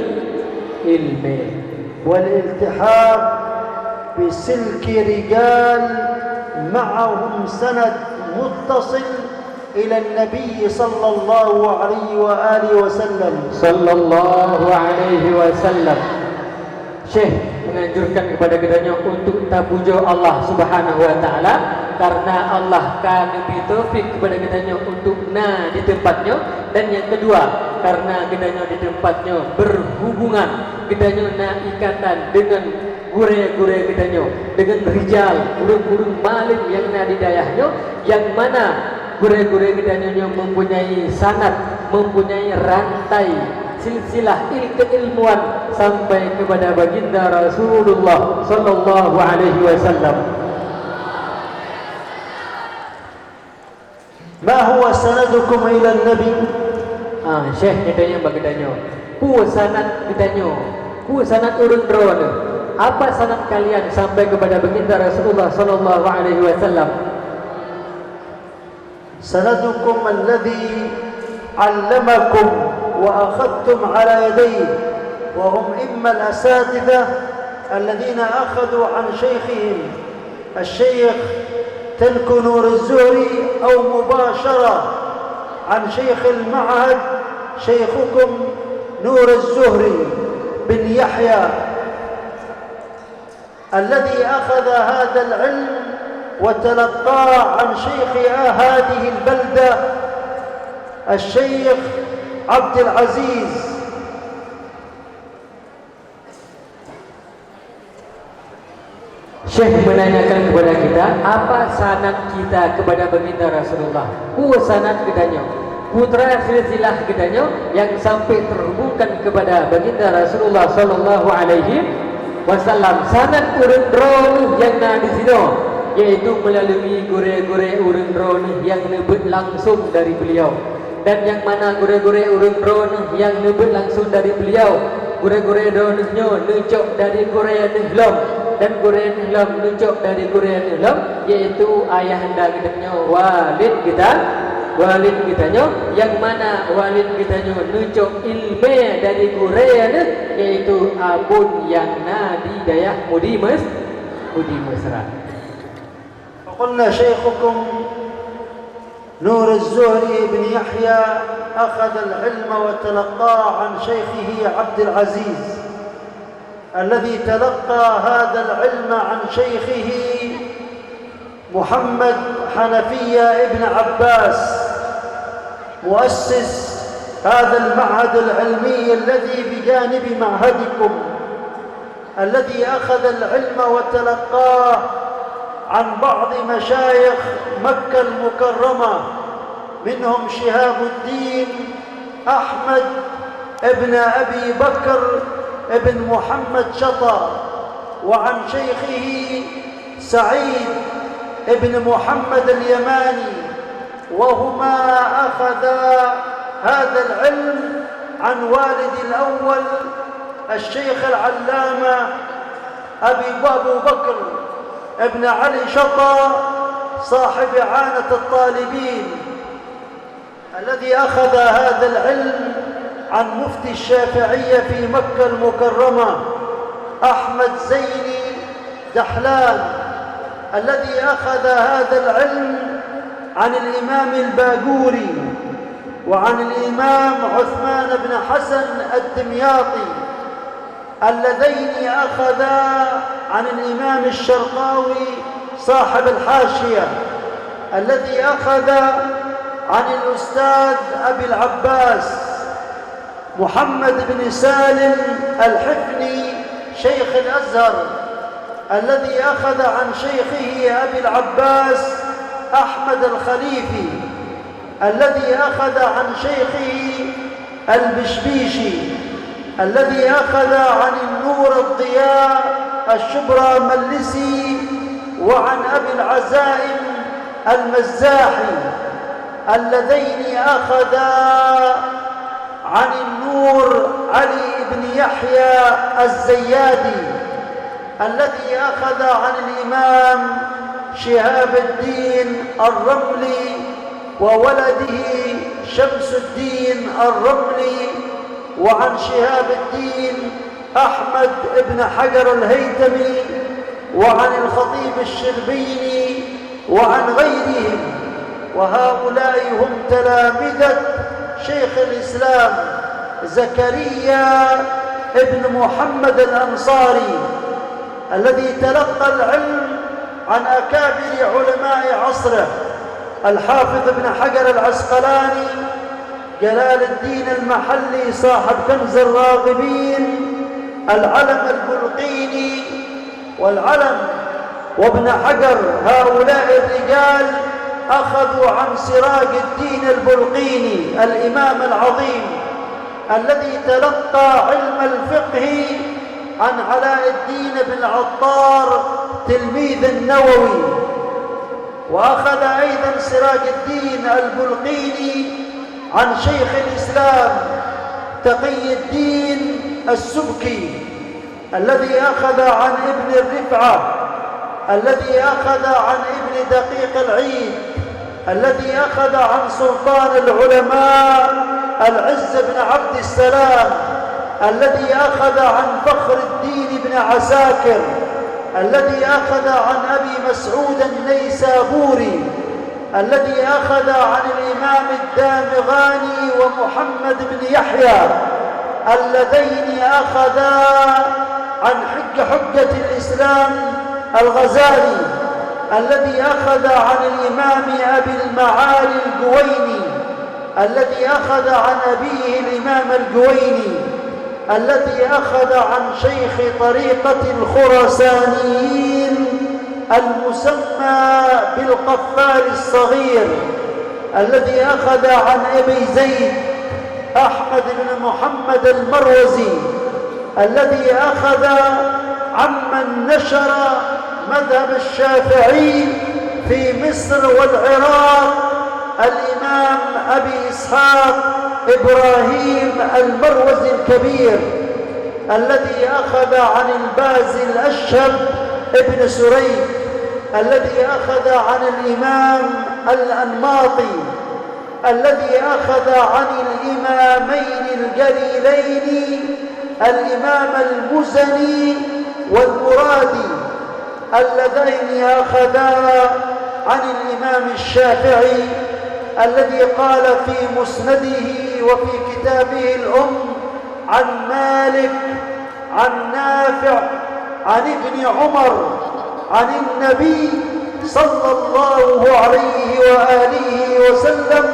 ilmu. والالتحاق بسلك رجال معهم سند متصل إلى النبي صلى الله عليه وآله وسلم. Sallallahu alaihi wasallam. Syekh menganjurkan kepada geutanyoe untuk tapujoe Allah Subhanahu wa Taala, karena Allah ka neubri taufik kepada geutanyoe untuk na di tempat nyoe, dan nyang keudua, karena geutanyoe di tempat nyoe berhubungan, geutanyoe na ikatan dengan gurée-gurée geutanyoe, dengan rijal, ureuëng-ureuëng malem nyang na di dayah nyoe, nyang mana gurée-gurée geutanyoe nyoe mempunyai sanad, mempunyai rantai silsilah il-, keilmuan sampai kepada Baginda Rasulullah sallallahu alaihi wasallam. ما هو سندكم إلى النبي؟ Ah, Syekh, geutanyoe bak geutanyoe. Peue sanad geutanyoe? Peue sanad ureuëng droeneueh? Apa sanad kalian sampai kepada Baginda Rasulullah sallallahu alaihi wasallam? سندكم الذي علمكم وأخذتم على يديه، وهم إما الأساتذة الذين أخذوا عن شيخهم الشيخ تنكو نور الزهري، أو مباشرة عن شيخ المعهد شيخكم نور الزهري بن يحيى، الذي أخذ هذا العلم وتلقاه عن شيخ هذه البلدة الشيخ عبد العزيز. Syekh menanyakan kepada kita, apa sanad kita kepada Baginda Rasulullah? Peue sanad geutanyoe? Putra silsilah geutanyoe nyang sampai terhubungkan kepada Baginda Rasulullah sallallahu alaihi wasallam. Sanad ureuëng droeneueh nyang na di sinoe, yaitu melalui gurée-gurée ureuëng droeneueh nyang neubeuet langsung dari beliau. Dan nyang mana gurée-gurée ureuëng droeneueh nyang neubeuet langsung dari beliau, gurée-gurée droeneueh nyoe neucok dari gurée neuh lom, dan gurée neuh lom neucok dari gurée neuh lom, yaitu ayahanda geutanyoe, walid geuta-, walid geutanyoe, nyang mana walid geutanyoe neucok ilmé dari gurée neuh, yaitu abon nyang na di dayah Mudi Mes-, Mudi Mesra. فقلنا شيخكم نور الزهري بن يحيى أخذ العلم وتلقاه عن شيخه عبد العزيز، الذي تلقى هذا العلم عن شيخه محمد حنفية ابن عباس، مؤسس هذا المعهد العلمي الذي بجانب معهدكم، الذي أخذ العلم وتلقاه عن بعض مشايخ مكة المكرمة، منهم شهاب الدين أحمد ابن أبي بكر ابن محمد شطى، وعن شيخه سعيد ابن محمد اليماني، وهما أخذا هذا العلم عن والد الأول الشيخ العلامة أبي، أبو بكر ابن علي شطى صاحب إعانة الطالبين، الذي أخذ هذا العلم عن مفتي الشافعية في مكة المكرمة أحمد زيني دحلان، الذي أخذ هذا العلم عن الإمام الباجوري وعن الإمام عثمان بن حسن الدمياطي، اللذين أخذا عن الإمام الشرقاوي صاحب الحاشية، الذي أخذ عن الأستاذ أبي العباس محمد بن سالم الحفني شيخ الأزهر، الذي أخذ عن شيخه أبي العباس أحمد الخليفي، الذي أخذ عن شيخه البشبيشي، الذي أخذ عن النور الضياء الشبرى ملسي، وعن أبي العزائم المزاحي، اللذين أخذا عن النور علي بن يحيى الزيادي، الذي أخذ عن الإمام شهاب الدين الرملي وولده شمس الدين الرملي، وعن شهاب الدين أحمد بن حجر الهيثمي، وعن الخطيب الشربيني، وعن غيرهم، وهؤلاء هم تلامذة شيخ الإسلام زكريا بن محمد الأنصاري، الذي تلقى العلم عن أكابر علماء عصره، الحافظ ابن حجر العسقلاني، جلال الدين المحلي صاحب كنز الراغبين، العلم البلقيني، والعلم وابن حجر، هؤلاء الرجال أخذوا عن سراج الدين البلقيني الإمام العظيم الذي تلقى علم الفقه عن علاء الدين بن العطار تلميذ النووي، وأخذ أيضًا سراج الدين البلقيني عن شيخ الإسلام تقي الدين السبكي، الذي أخذ عن ابن الرفعة، الذي أخذ عن ابن دقيق العيد، الذي أخذ عن سلطان العلماء العز بن عبد السلام، الذي أخذ عن فخر الدين بن عساكر، الذي أخذ عن أبي مسعود النيسابوري، الذي أخذ عن الإمام الدامغاني ومحمد بن يحيى، اللذين أخذا عن حج-، حجة الإسلام الغزالي، الذي أخذ عن الإمام أبي المعالي الجويني، الذي أخذ عن أبيه الإمام الجويني، الذي أخذ عن شيخ طريقة الخراسانيين المسمى بالقفال الصغير، الذي أخذ عن أبي زيد أحمد بن محمد المروزي، الذي أخذ عمن نشر مذهب الشافعي في مصر والعراق، الإمام أبي إسحاق إبراهيم المروزي الكبير، الذي أخذ عن البازي الأشهب ابن سريج، الذي أخذ عن الإمام الأنماطي، الذي أخذ عن الإمامين الجليلين الإمام المزني والمرادي، اللذين أخذا عن الإمام الشافعي، الذي قال في مسنده وفي كتابه الأم عن مالك عن نافع عن ابن عمر عن النبي صلى الله عليه وآله وسلم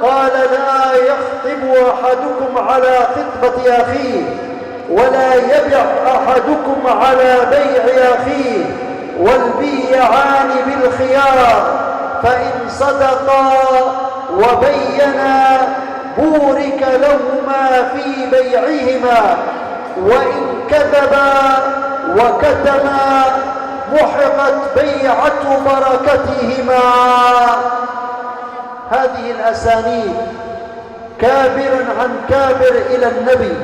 قال: لا يخطب أحدكم على خطبة أخيه، ولا يبع أحدكم على بيع أخيه، والبيعان بالخيار، فإن صدقا وبينا بورك لهما في بيعهما، وإن كذبا وكتما محقت بيعة بركتهما. هذه الأسانيد كابر عن كابر إلى النبي.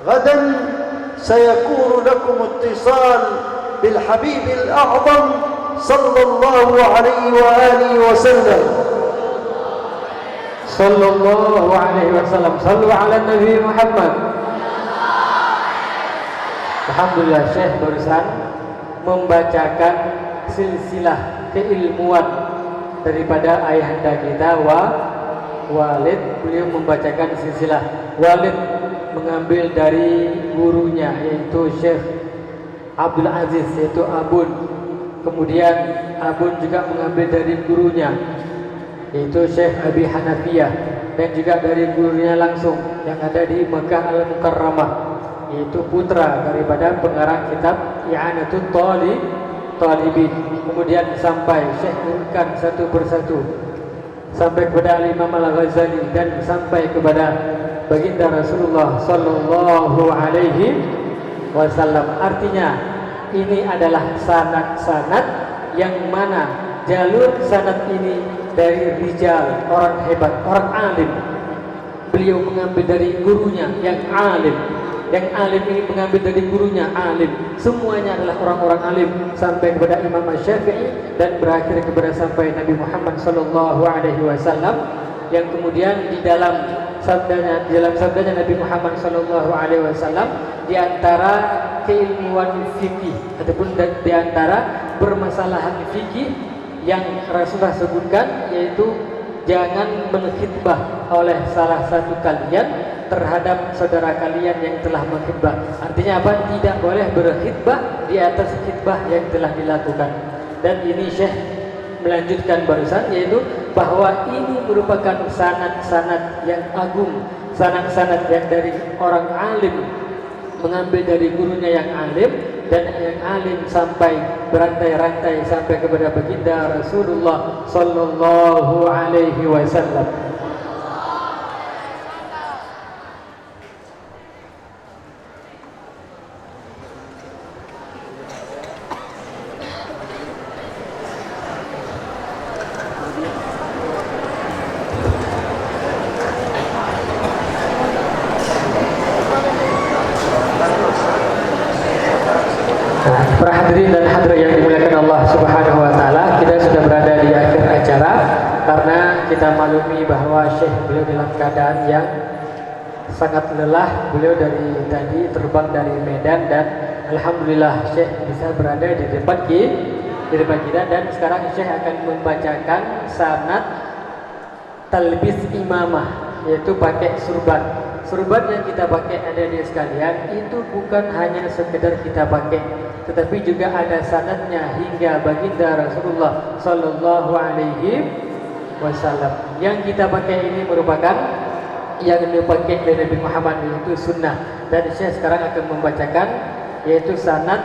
غدا سيكون لكم اتصال بالحبيب الأعظم صلى الله عليه وآله وسلم. Sallallahu alaihi wasallam. Sallu ala Nabi Muhammad. Alhamdulillah, Syekh barusan membacakan silsilah keilmuan daripada ayahanda kita, Wa-, Walid. Beliau membacakan silsilah. Walid mengambil dari gurunya, yaitu Syekh Abdul Aziz, yaitu Abun. Kemudian Abun juga mengambil dari gurunya, yaitu Syekh Abi Hanafiyah, dan juga dari gurunya langsung yang ada di Mekah Al-Mukarramah, yaitu putra daripada pengarang kitab I'anatut Tali-, Talibin. Kemudian sampai Syekh urutkan satu persatu, sampai kepada Al-Imam Al-Ghazali dan sampai kepada Baginda Rasulullah sallallahu alaihi wasallam. Artinya, ini adalah sanad-sanad yang mana jalur sanad ini dari rijal, orang hebat, orang alim. Beliau mengambil dari gurunya yang alim. Yang alim ini mengambil dari gurunya alim. Semuanya adalah orang-orang alim sampai kepada Imam Syafi'i dan berakhir kepada sampai Nabi Muhammad sallallahu alaihi wasallam, yang kemudian di dalam sabdanya, di dalam sabdanya Nabi Muhammad sallallahu alaihi wasallam, di antara keilmuan fikih ataupun da-, di antara permasalahan fikih yang Rasulullah sebutkan, yaitu jangan mengkhitbah oleh salah satu kalian terhadap saudara kalian yang telah mengkhitbah. Artinya apa? Tidak boleh berkhitbah di atas khitbah yang telah dilakukan. Dan ini Syekh melanjutkan barusan, yaitu bahwa ini merupakan sanad-sanad yang agung, sanad-sanad yang dari orang alim, mengambil dari gurunya yang alim, dan yang alim sampai berantai-rantai sampai kepada baginda Rasulullah sallallahu alaihi wasallam. Nah, para hadirin dan hadirat yang dimuliakan Allah Subhanahu wa Ta'ala, kita sudah berada di akhir acara karena kita maklumi bahwa Syekh beliau dalam keadaan yang sangat lelah. Beliau dari tadi terbang dari Medan dan alhamdulillah Syekh bisa berada di depan ki-, di depan kita, dan sekarang Syekh akan membacakan sanad talbis imamah, yaitu pakai surban. Surban yang kita pakai, adik-adik sekalian, itu bukan hanya sekedar kita pakai, tetapi juga ada sanadnya hingga baginda Rasulullah sallallahu alaihi wasallam. Yang kita pakai ini merupakan yang dipakai oleh Nabi Muhammad, yaitu sunnah. Dan Syekh sekarang akan membacakan, yaitu sanad,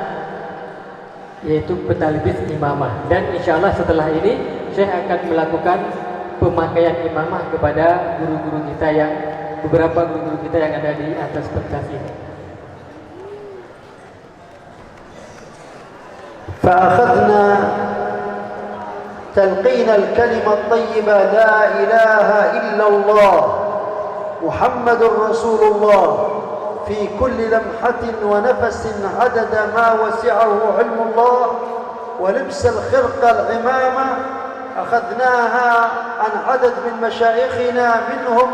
yaitu petalbis imamah. Dan insya Allah setelah ini Syekh akan melakukan pemakaian imamah kepada guru-guru kita yang, beberapa guru-guru kita yang ada di atas pentas ini. فأخذنا تلقين الكلمة الطيبة لا إله إلا الله محمد رسول الله في كل لمحة ونفس عدد ما وسعه علم الله، ولبس الخرقة العمامة أخذناها عن عدد من مشايخنا، منهم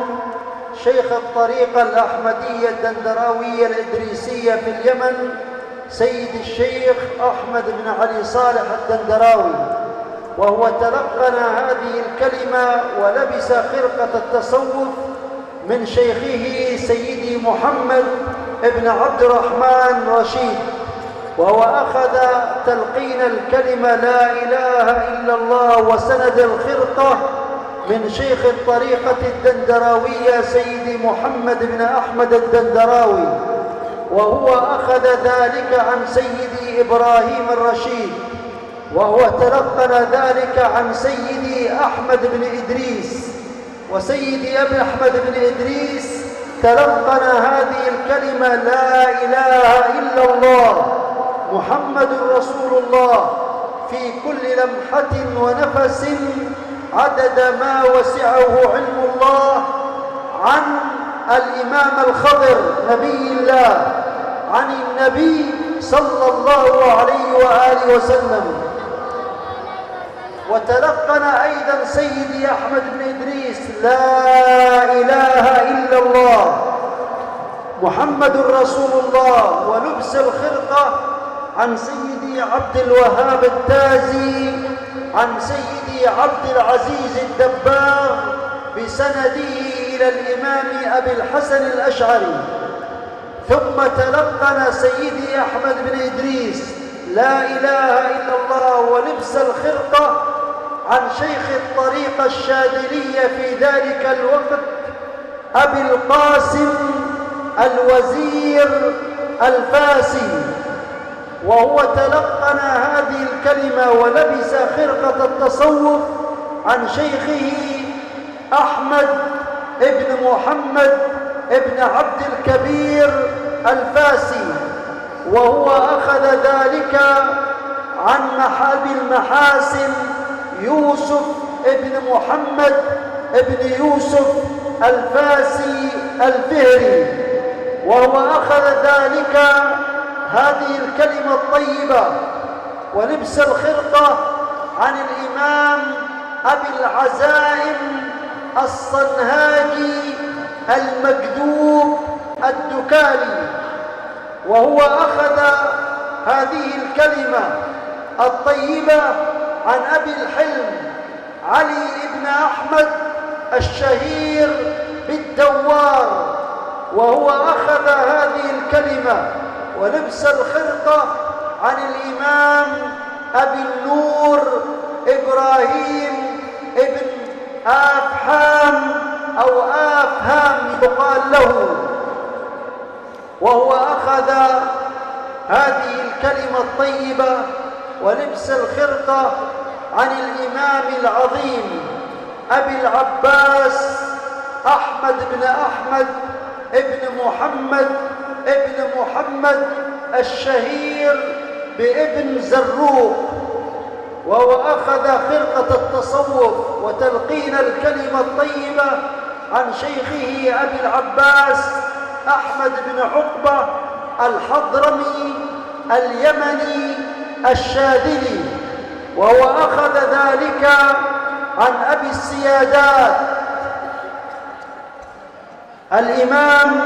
شيخ الطريقة الأحمدية الدندراوية الإدريسية في اليمن، سيد الشيخ أحمد بن علي صالح الدندراوي، وهو تلقن هذه الكلمة ولبس خرقة التصوف من شيخه سيدي محمد بن عبد الرحمن رشيد، وهو أخذ تلقين الكلمة لا إله إلا الله وسند الخرقة من شيخ الطريقة الدندراوية سيدي محمد بن أحمد الدندراوي، وهو أخذ ذلك عن سيدي إبراهيم الرشيد، وهو تلقن ذلك عن سيدي أحمد بن إدريس، وسيدي أبي أحمد بن إدريس تلقن هذه الكلمة لا إله إلا الله محمد رسول الله في كل لمحة ونفس عدد ما وسعه علم الله عن الإمام الخضر نبي الله عن النبي صلى الله عليه وآله وسلم. وتلقن أيضا سيدي أحمد بن إدريس لا إله إلا الله محمد رسول الله ولبس الخرقة عن سيدي عبد الوهاب التازي عن سيدي عبد العزيز الدباغ بسنده إلى الإمام أبي الحسن الأشعري. ثم تلقن سيدي أحمد بن إدريس لا إله إلا الله ولبس الخرقة عن شيخ الطريقة الشاذلية في ذلك الوقت أبي القاسم الوزير الفاسي، وهو تلقن هذه الكلمة ولبس خرقة التصوف عن شيخه أحمد ابن محمد ابن عبد الكبير الفاسي، وهو أخذ ذلك عن مح-، أبي المحاسن يوسف ابن محمد ابن يوسف الفاسي الفهري، وهو أخذ ذلك، هذه الكلمة الطيبة، ولبس الخرقة عن الإمام أبي العزائم الصنهاجي المكذوب الدكالي، وهو أخذ هذه الكلمة الطيبة عن أبي الحلم علي بن أحمد الشهير بالدوار، وهو أخذ هذه الكلمة ولبس الخرقة عن الإمام أبي النور إبراهيم ابن آفحام أو آفهام يقال له، وهو أخذ هذه الكلمة الطيبة ولبس الخرقة عن الإمام العظيم أبي العباس أحمد بن أحمد ابن محمد ابن محمد الشهير بابن زروق، وهو أخذ خرقة التصوف وتلقين الكلمة الطيبة عن شيخه أبي العباس أحمد بن عقبة الحضرمي اليمني الشاذلي، وهو أخذ ذلك عن أبي السيادات الإمام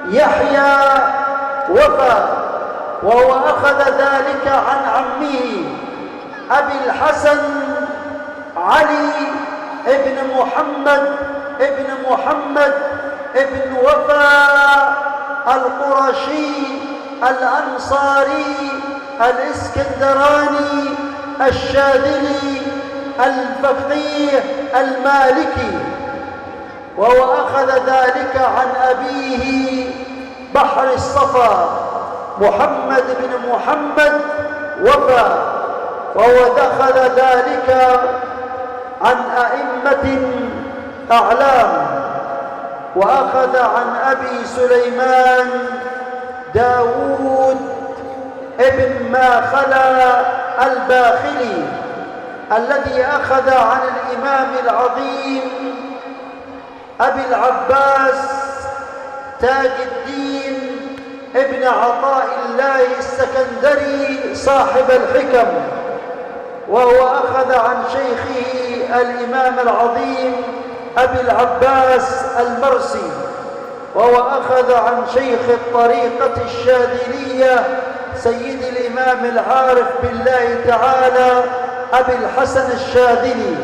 يحيى وفا، وهو أخذ ذلك عن عمه أبي الحسن علي ابن محمد ابن محمد ابن وفا القرشي الأنصاري الإسكندراني الشاذلي الفقيه المالكي، وهو أخذ ذلك عن أبيه بحر الصفا محمد بن محمد وفا، وهو أخذ ذلك عن أئمة أعلام، وأخذ عن أبي سليمان داود ابن ماخلة الباخلي، الذي أخذ عن الإمام العظيم أبي العباس تاج الدين ابن عطاء الله السكندري صاحب الحكم، وهو أخذ عن شيخه الإمام العظيم أبي العباس المرسي، وهو أخذ عن شيخ الطريقة الشاذلية سيد الإمام العارف بالله تعالى أبي الحسن الشاذلي،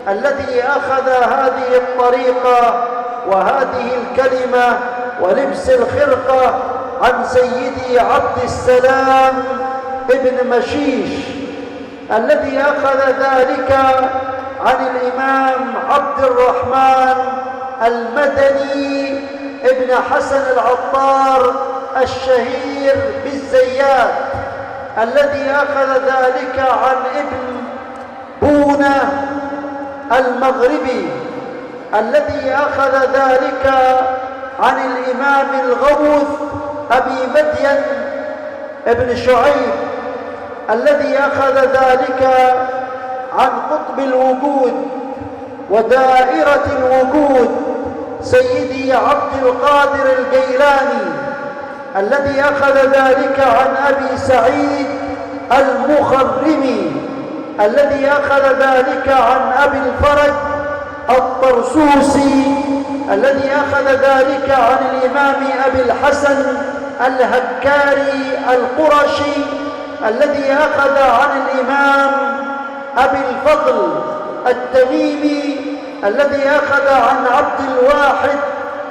الذي أخذ هذه الطريقة وهذه الكلمة ولبس الخرقة عن سيدي عبد السلام ابن مشيش، الذي أخذ ذلك عن الإمام عبد الرحمن المدني ابن حسن العطار الشهير بالزيات، الذي أخذ ذلك عن ابن بونة المغربي، الذي أخذ ذلك عن الإمام الغوث أبي مدين ابن شعيب، الذي أخذ ذلك عن قطب الوجود ودائرة الوجود سيدي عبد القادر الجيلاني، الذي أخذ ذلك عن أبي سعيد المخرمي، الذي أخذ ذلك عن أبي الفرج الطرسوسي، الذي أخذ ذلك عن الإمام أبي الحسن الهكاري القرشي، الذي أخذ عن الإمام أبي الفضل التميمي، الذي أخذ عن عبد الواحد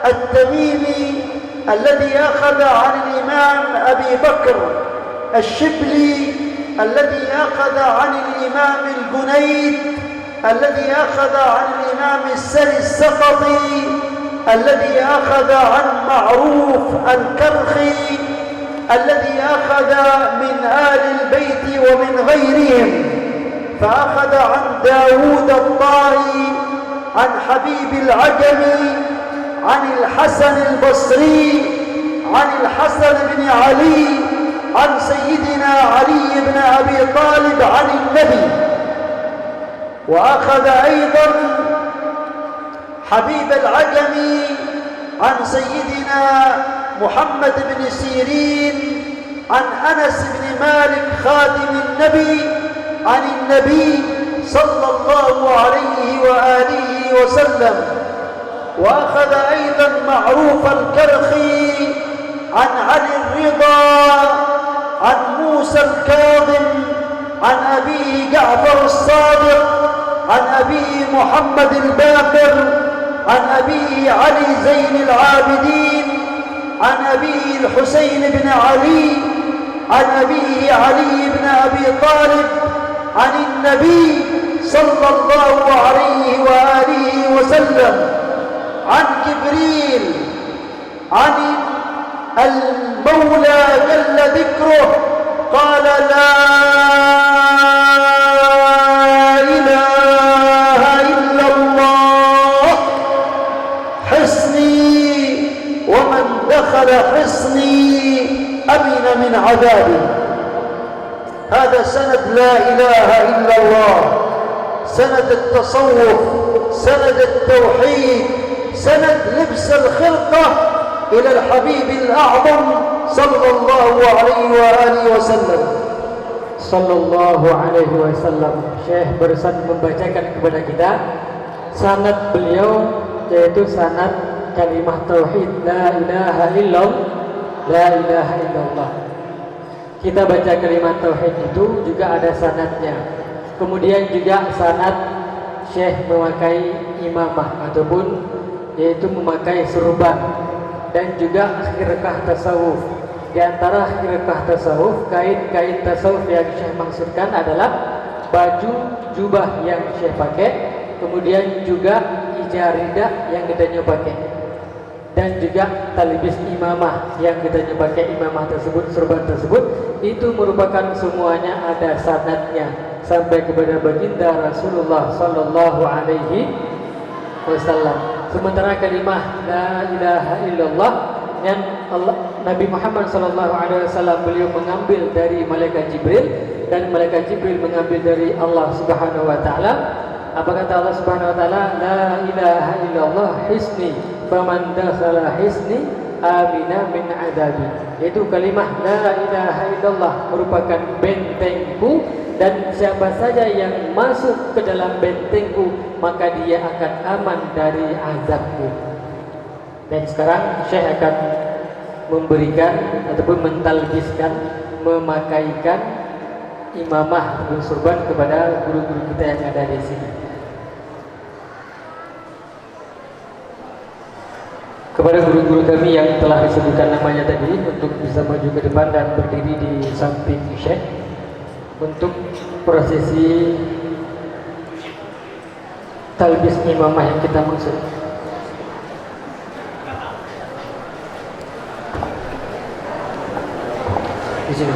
التميمي، الذي أخذ عن الإمام أبي بكر الشبلي، الذي أخذ عن الإمام الجنيد، الذي أخذ عن الإمام السري السقطي، الذي أخذ عن معروف الكرخي، الذي أخذ من آل البيت ومن غيرهم، فأخذ عن داود الطائي، عن حبيب العجمي، عن الحسن البصري، عن الحسن بن علي، عن سيدنا علي بن أبي طالب عن النبي. وأخذ أيضًا حبيب العجم عن سيدنا محمد بن سيرين عن أنس بن مالك خادم النبي عن النبي صلى الله عليه وآله وسلم، وأخذ أيضًا معروف الكرخي عن علي الرضا عن موسى الكاظم عن أبيه جعفر الصادق عن أبيه محمد الباقر عن أبيه علي زين العابدين عن أبيه الحسين بن علي عن أبيه علي بن أبي طالب عن النبي صلى الله عليه وآله وسلم عن جبريل عن المولى جل ذكره قال: لا إله إلا الله حصني، ومن دخل حصني أمن من عذابي. هذا سند لا إله إلا الله، سند التصوف، سند التوحيد، سند لبس الخرقة إلى الحبيب الأعظم صلى الله عليه وآله وسلم. Sallallahu alaihi wasallam. Syekh barusan membacakan kepada kita sanad beliau, yaitu sanad kalimah tauhid, la ilaha illallah, la ilaha illallah. Kita baca kalimat tauhid itu juga ada sanadnya. Kemudian juga sanad Syekh memakai imamah ataupun yaitu memakai surban dan juga khirqah tasawuf. Di antara khirqah tasawuf, kain-kain tasawuf yang Syekh maksudkan adalah baju jubah yang Syekh pakai, kemudian juga ija rida yang geutanyoe pakai. Dan juga talbis imamah yang geutanyoe pakai imamah tersebut, surban tersebut, itu merupakan semuanya ada sanadnya sampai kepada baginda Rasulullah sallallahu alaihi wasallam. Sementara kalimah la ilaha illallah yang Allah, Nabi Muhammad sallallahu alaihi wasallam beliau mengambil dari malaikat Jibril dan malaikat Jibril mengambil dari Allah Subhanahu wa taala. Apa kata Allah Subhanahu wa taala? La ilaha illallah hisni, faman dakhala hisni amina min adzabi. Yaitu kalimah la ilaha illallah merupakan bentengku, dan siapa saja yang masuk ke dalam bentengku, maka dia akan aman dari azabku. Dan sekarang Syekh akan memberikan ataupun mentalbiskan, memakaikan imamah ataupun surban kepada guru-guru kita yang ada di sini. Kepada guru-guru kami yang telah disebutkan namanya tadi untuk bisa maju ke depan dan berdiri di samping Syekh untuk prosesi talbis imamah yang kita maksud. Di sini.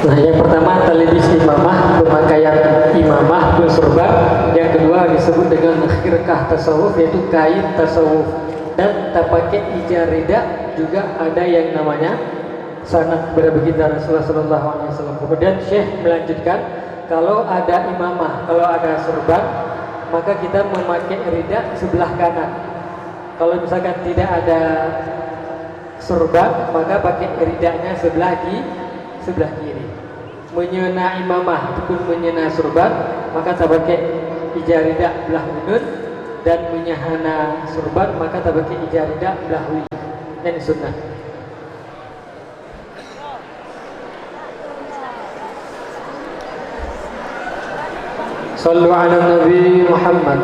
Nah, yang pertama talbis imamah, pemakaian imamah pun surban. Yang kedua disebut dengan khirqah tasawuf, yaitu kain tasawuf. Dan tapakai ija rida juga ada yang namanya Sanad kepada baginda Rasulullah sallallahu alaihi wasallam. Kemudian Syekh melanjutkan, kalau ada imamah, kalau ada surban, maka kita memakai ridak sebelah kanan. Kalau misalkan tidak ada surban, maka pakai ridaknya sebelah ki-, sebelah kiri. Meunyoe na imamah ataupun meunyoe na surban, maka tapakai ija ridak blah uneun, dan meunyoe hana surban, maka tapakai ija ridak blah wie. Nyan sunnah. Sallu ala Nabi Muhammad.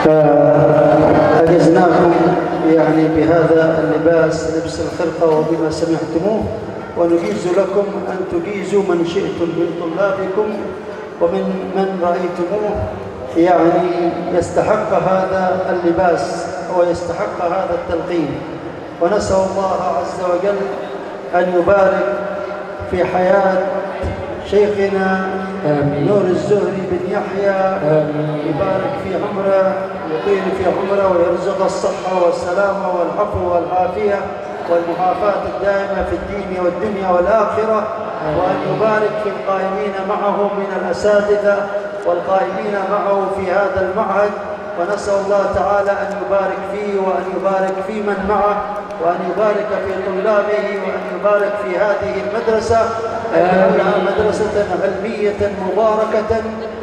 فأجزناكم يعني بهذا اللباس، لبس الخرقة، وبما سمعتموه، ونجيز لكم أن تجيزوا من شئتم من طلابكم ومن من رأيتموه يعني يستحق هذا اللباس ويستحق هذا التلقين. ونسأل الله عز وجل أن يبارك في حياة شيخنا آمين. نور الزهري بن يحيى. آمين. يبارك في عمره، يطيل في عمره، ويرزق الصحة والسلامة والعفو والعافية والمعافاة الدائمة في الدين والدنيا والآخرة. آمين. وأن يبارك في القائمين معه من الأساتذة والقائمين معه في هذا المعهد، ونسأل الله تعالى أن يبارك فيه وأن يبارك في من معه وأن يبارك في طلابه وأن يبارك في هذه المدرسة، أن يجعلها مدرسة علمية مباركة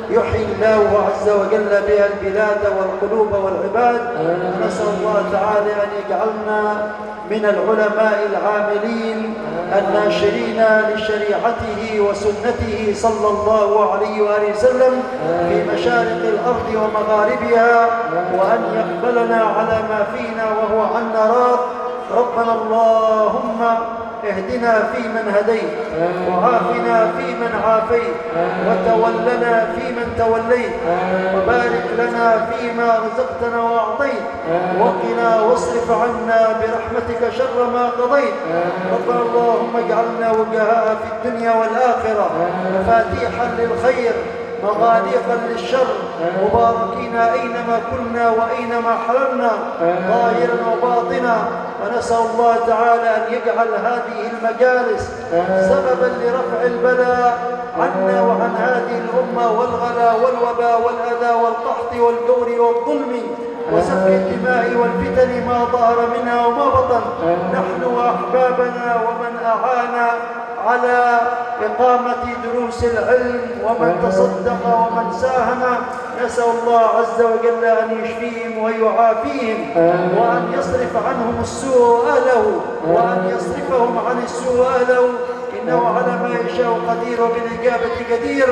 يحيي الله عز وجل بها البلاد والقلوب والعباد. ونسأل الله تعالى أن يجعلنا من العلماء العاملين الناشرين لشريعته وسنته صلى الله عليه وآله وسلم في مشارق الأرض ومغاربها، وأن يقبلنا على ما فينا وهو عنا راض. ربنا اللهم اهدنا فيمن هديت، وعافنا فيمن عافيت، وتولنا فيمن توليت، وبارك لنا فيما رزقتنا وأعطيت، وقنا واصرف عنا برحمتك شر ما قضيت. ربنا اللهم اجعلنا وجهاء في الدنيا والآخرة، مفاتيحا للخير، مغاليقا للشر، مباركين أينما كنا وأينما حللنا، ظاهرا وباطنا. ونسأل الله تعالى أن يجعل هذه المجالس سببا لرفع البلاء عنا وعن هذه الأمة والغلا والوباء والأذى والقحط والجور والظلم وسفك الدماء والفتن ما ظهر منها وما بطن، نحن وأحبابنا ومن أعان على إقامة دروس العلم ومن تصدق ومن ساهم. نسأل الله عز وجل أن يشفيهم ويعافيهم، وأن يصرف عنهم السوء وأهله، وأن يصرفهم عن السوء وأهله، إنه على ما يشاء قدير وبالإجابة جدير.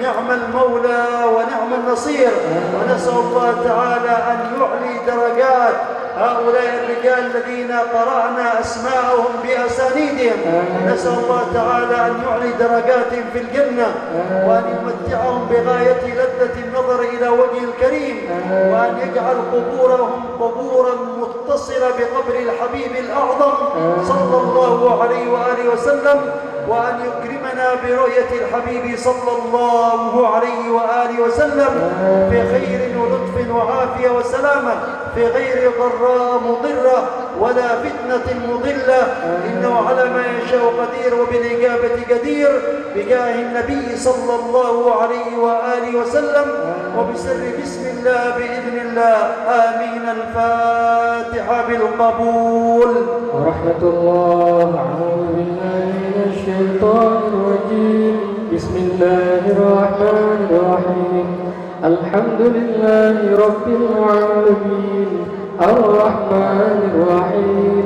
نعم المولى ونعم النصير. ونسأل الله تعالى أن يعلي درجات هؤلاء الرجال الذين قرأنا أسماءهم بأسانيدهم. نسأل الله تعالى أن يعلي درجاتهم في الجنة، وأن يمتعهم بغاية لذة النظر إلى وجهه الكريم، وأن يجعل قبورهم قبورا متصلة بقبر الحبيب الأعظم صلى الله عليه وآله وسلم، وأن يكرمنا برؤية الحبيب صلى الله عليه وآله وسلم في خير ولطف وعافية وسلامة، في غير ضراء مضرة ولا فتنة مضلة، إنه على ما يشاء قدير وبالإجابة جدير، بجاه النبي صلى الله عليه وآله وسلم، وبسر بسم الله بإذن الله. آمين. الفاتحة بالقبول. ورحمة الله. أعوذ بالله من الشيطان الرجيم. بسم الله الرحمن الرحيم. الحمد لله رب العالمين. الرحمن الرحيم.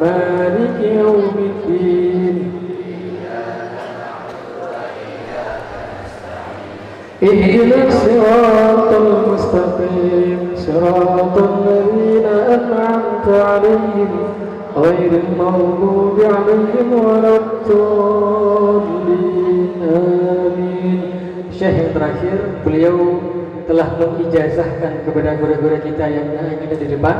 مالك يوم الدين. اهدنا الصراط المستقيم، صراط الذين أنعمت عليهم، غير المغضوب عليهم ولا الضالين. آمين. Syekh yang terakhir, beliau telah mengijazahkan kepada guru-guru kita yang, yang ada di depan,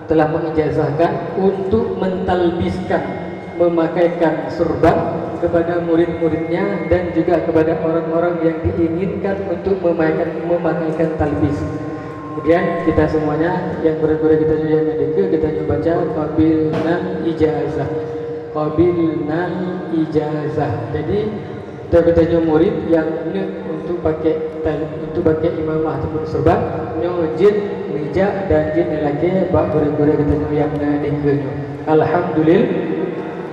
telah mengijazahkan untuk mentalbiskan, memakaikan surban kepada murid-muridnya dan juga kepada orang-orang yang diinginkan untuk memakaikan, memakaikan talbis. Kemudian kita semuanya, yang guru-guru kita juga yang ada, kita juga baca qabilnal ijazah. Qabilnal ijazah. Jadi, Geutanyoe murid nyang neuk untuk pakai, untuk pakai imamah ataupun surban, nyoe jeuet neujak dan jeuet neulakée bak gurée-gurée geutanyoe nyang na dikeue nyoe. Alhamdulil-,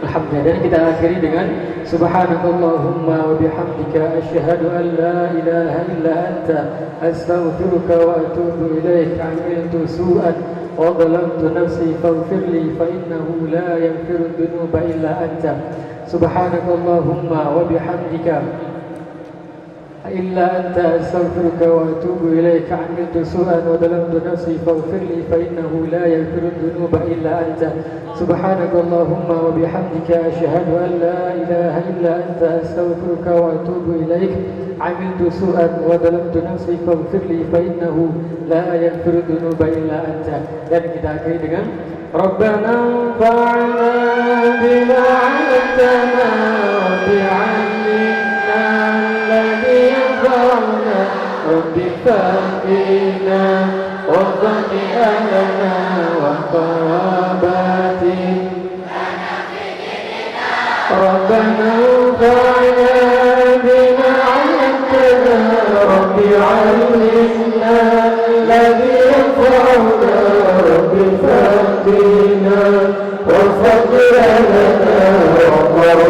alhamdulillah. Dan kita akhiri dengan, Subhanakallahumma wa bihamdika, asyhadu an la ilaha illa anta, astaghfiruka wa atubu ilaik. Amiltu su'an wa zalamtu nafsi, faghfirli, fa innahu la yaghfiru dzunuba illa anta. Subhanakallahumma wa bihamdika. إلا أنت أستغفرك وأتوب إليك. عملت سوءا وظلمت نفسي فاغفر لي فإنه لا يغفر الذنوب إلا أنت. سبحانك اللهم وبحمدك، أشهد أن لا إله إلا أنت، أستغفرك وأتوب إليك. عملت سوءا وظلمت نفسي فاغفر لي فإنه لا يغفر الذنوب إلا أنت. Dan kita akhiri dengan ربنا انفعنا بما علمتنا، رب علمنا الذي ينفعنا، رب فقهنا وفقه أهلنا وقراباتنا. ربنا انفعنا بما علمتنا، رب علمنا الذي ينفعنا، رب فقهنا وفقه أهلنا وقراباتنا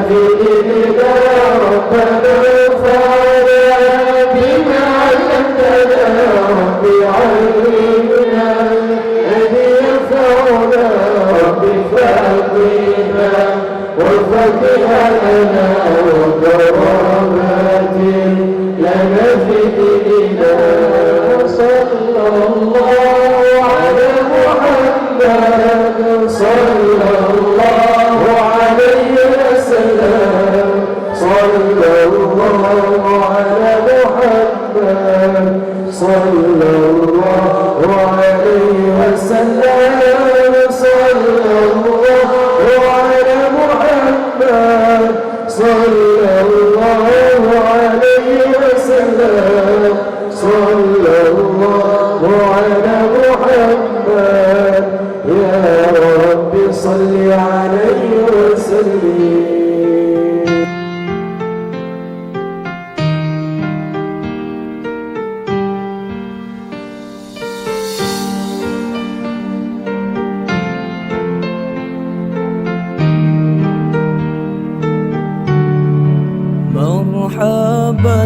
في ديننا. ربنا انفعنا بما علمتنا، رب علمنا الذي ينفعنا، رب فقهنا وفقه أهلنا وقراباتنا في ديننا. صلى الله على محمد، صلى الله عليه وسلم، صلى الله على محمد، صلى الله عليه وسلم، صلى الله على محمد، صلى الله عليه وسلم، صلى الله على محمد. يا رب صل عليه وسلم. مرحبا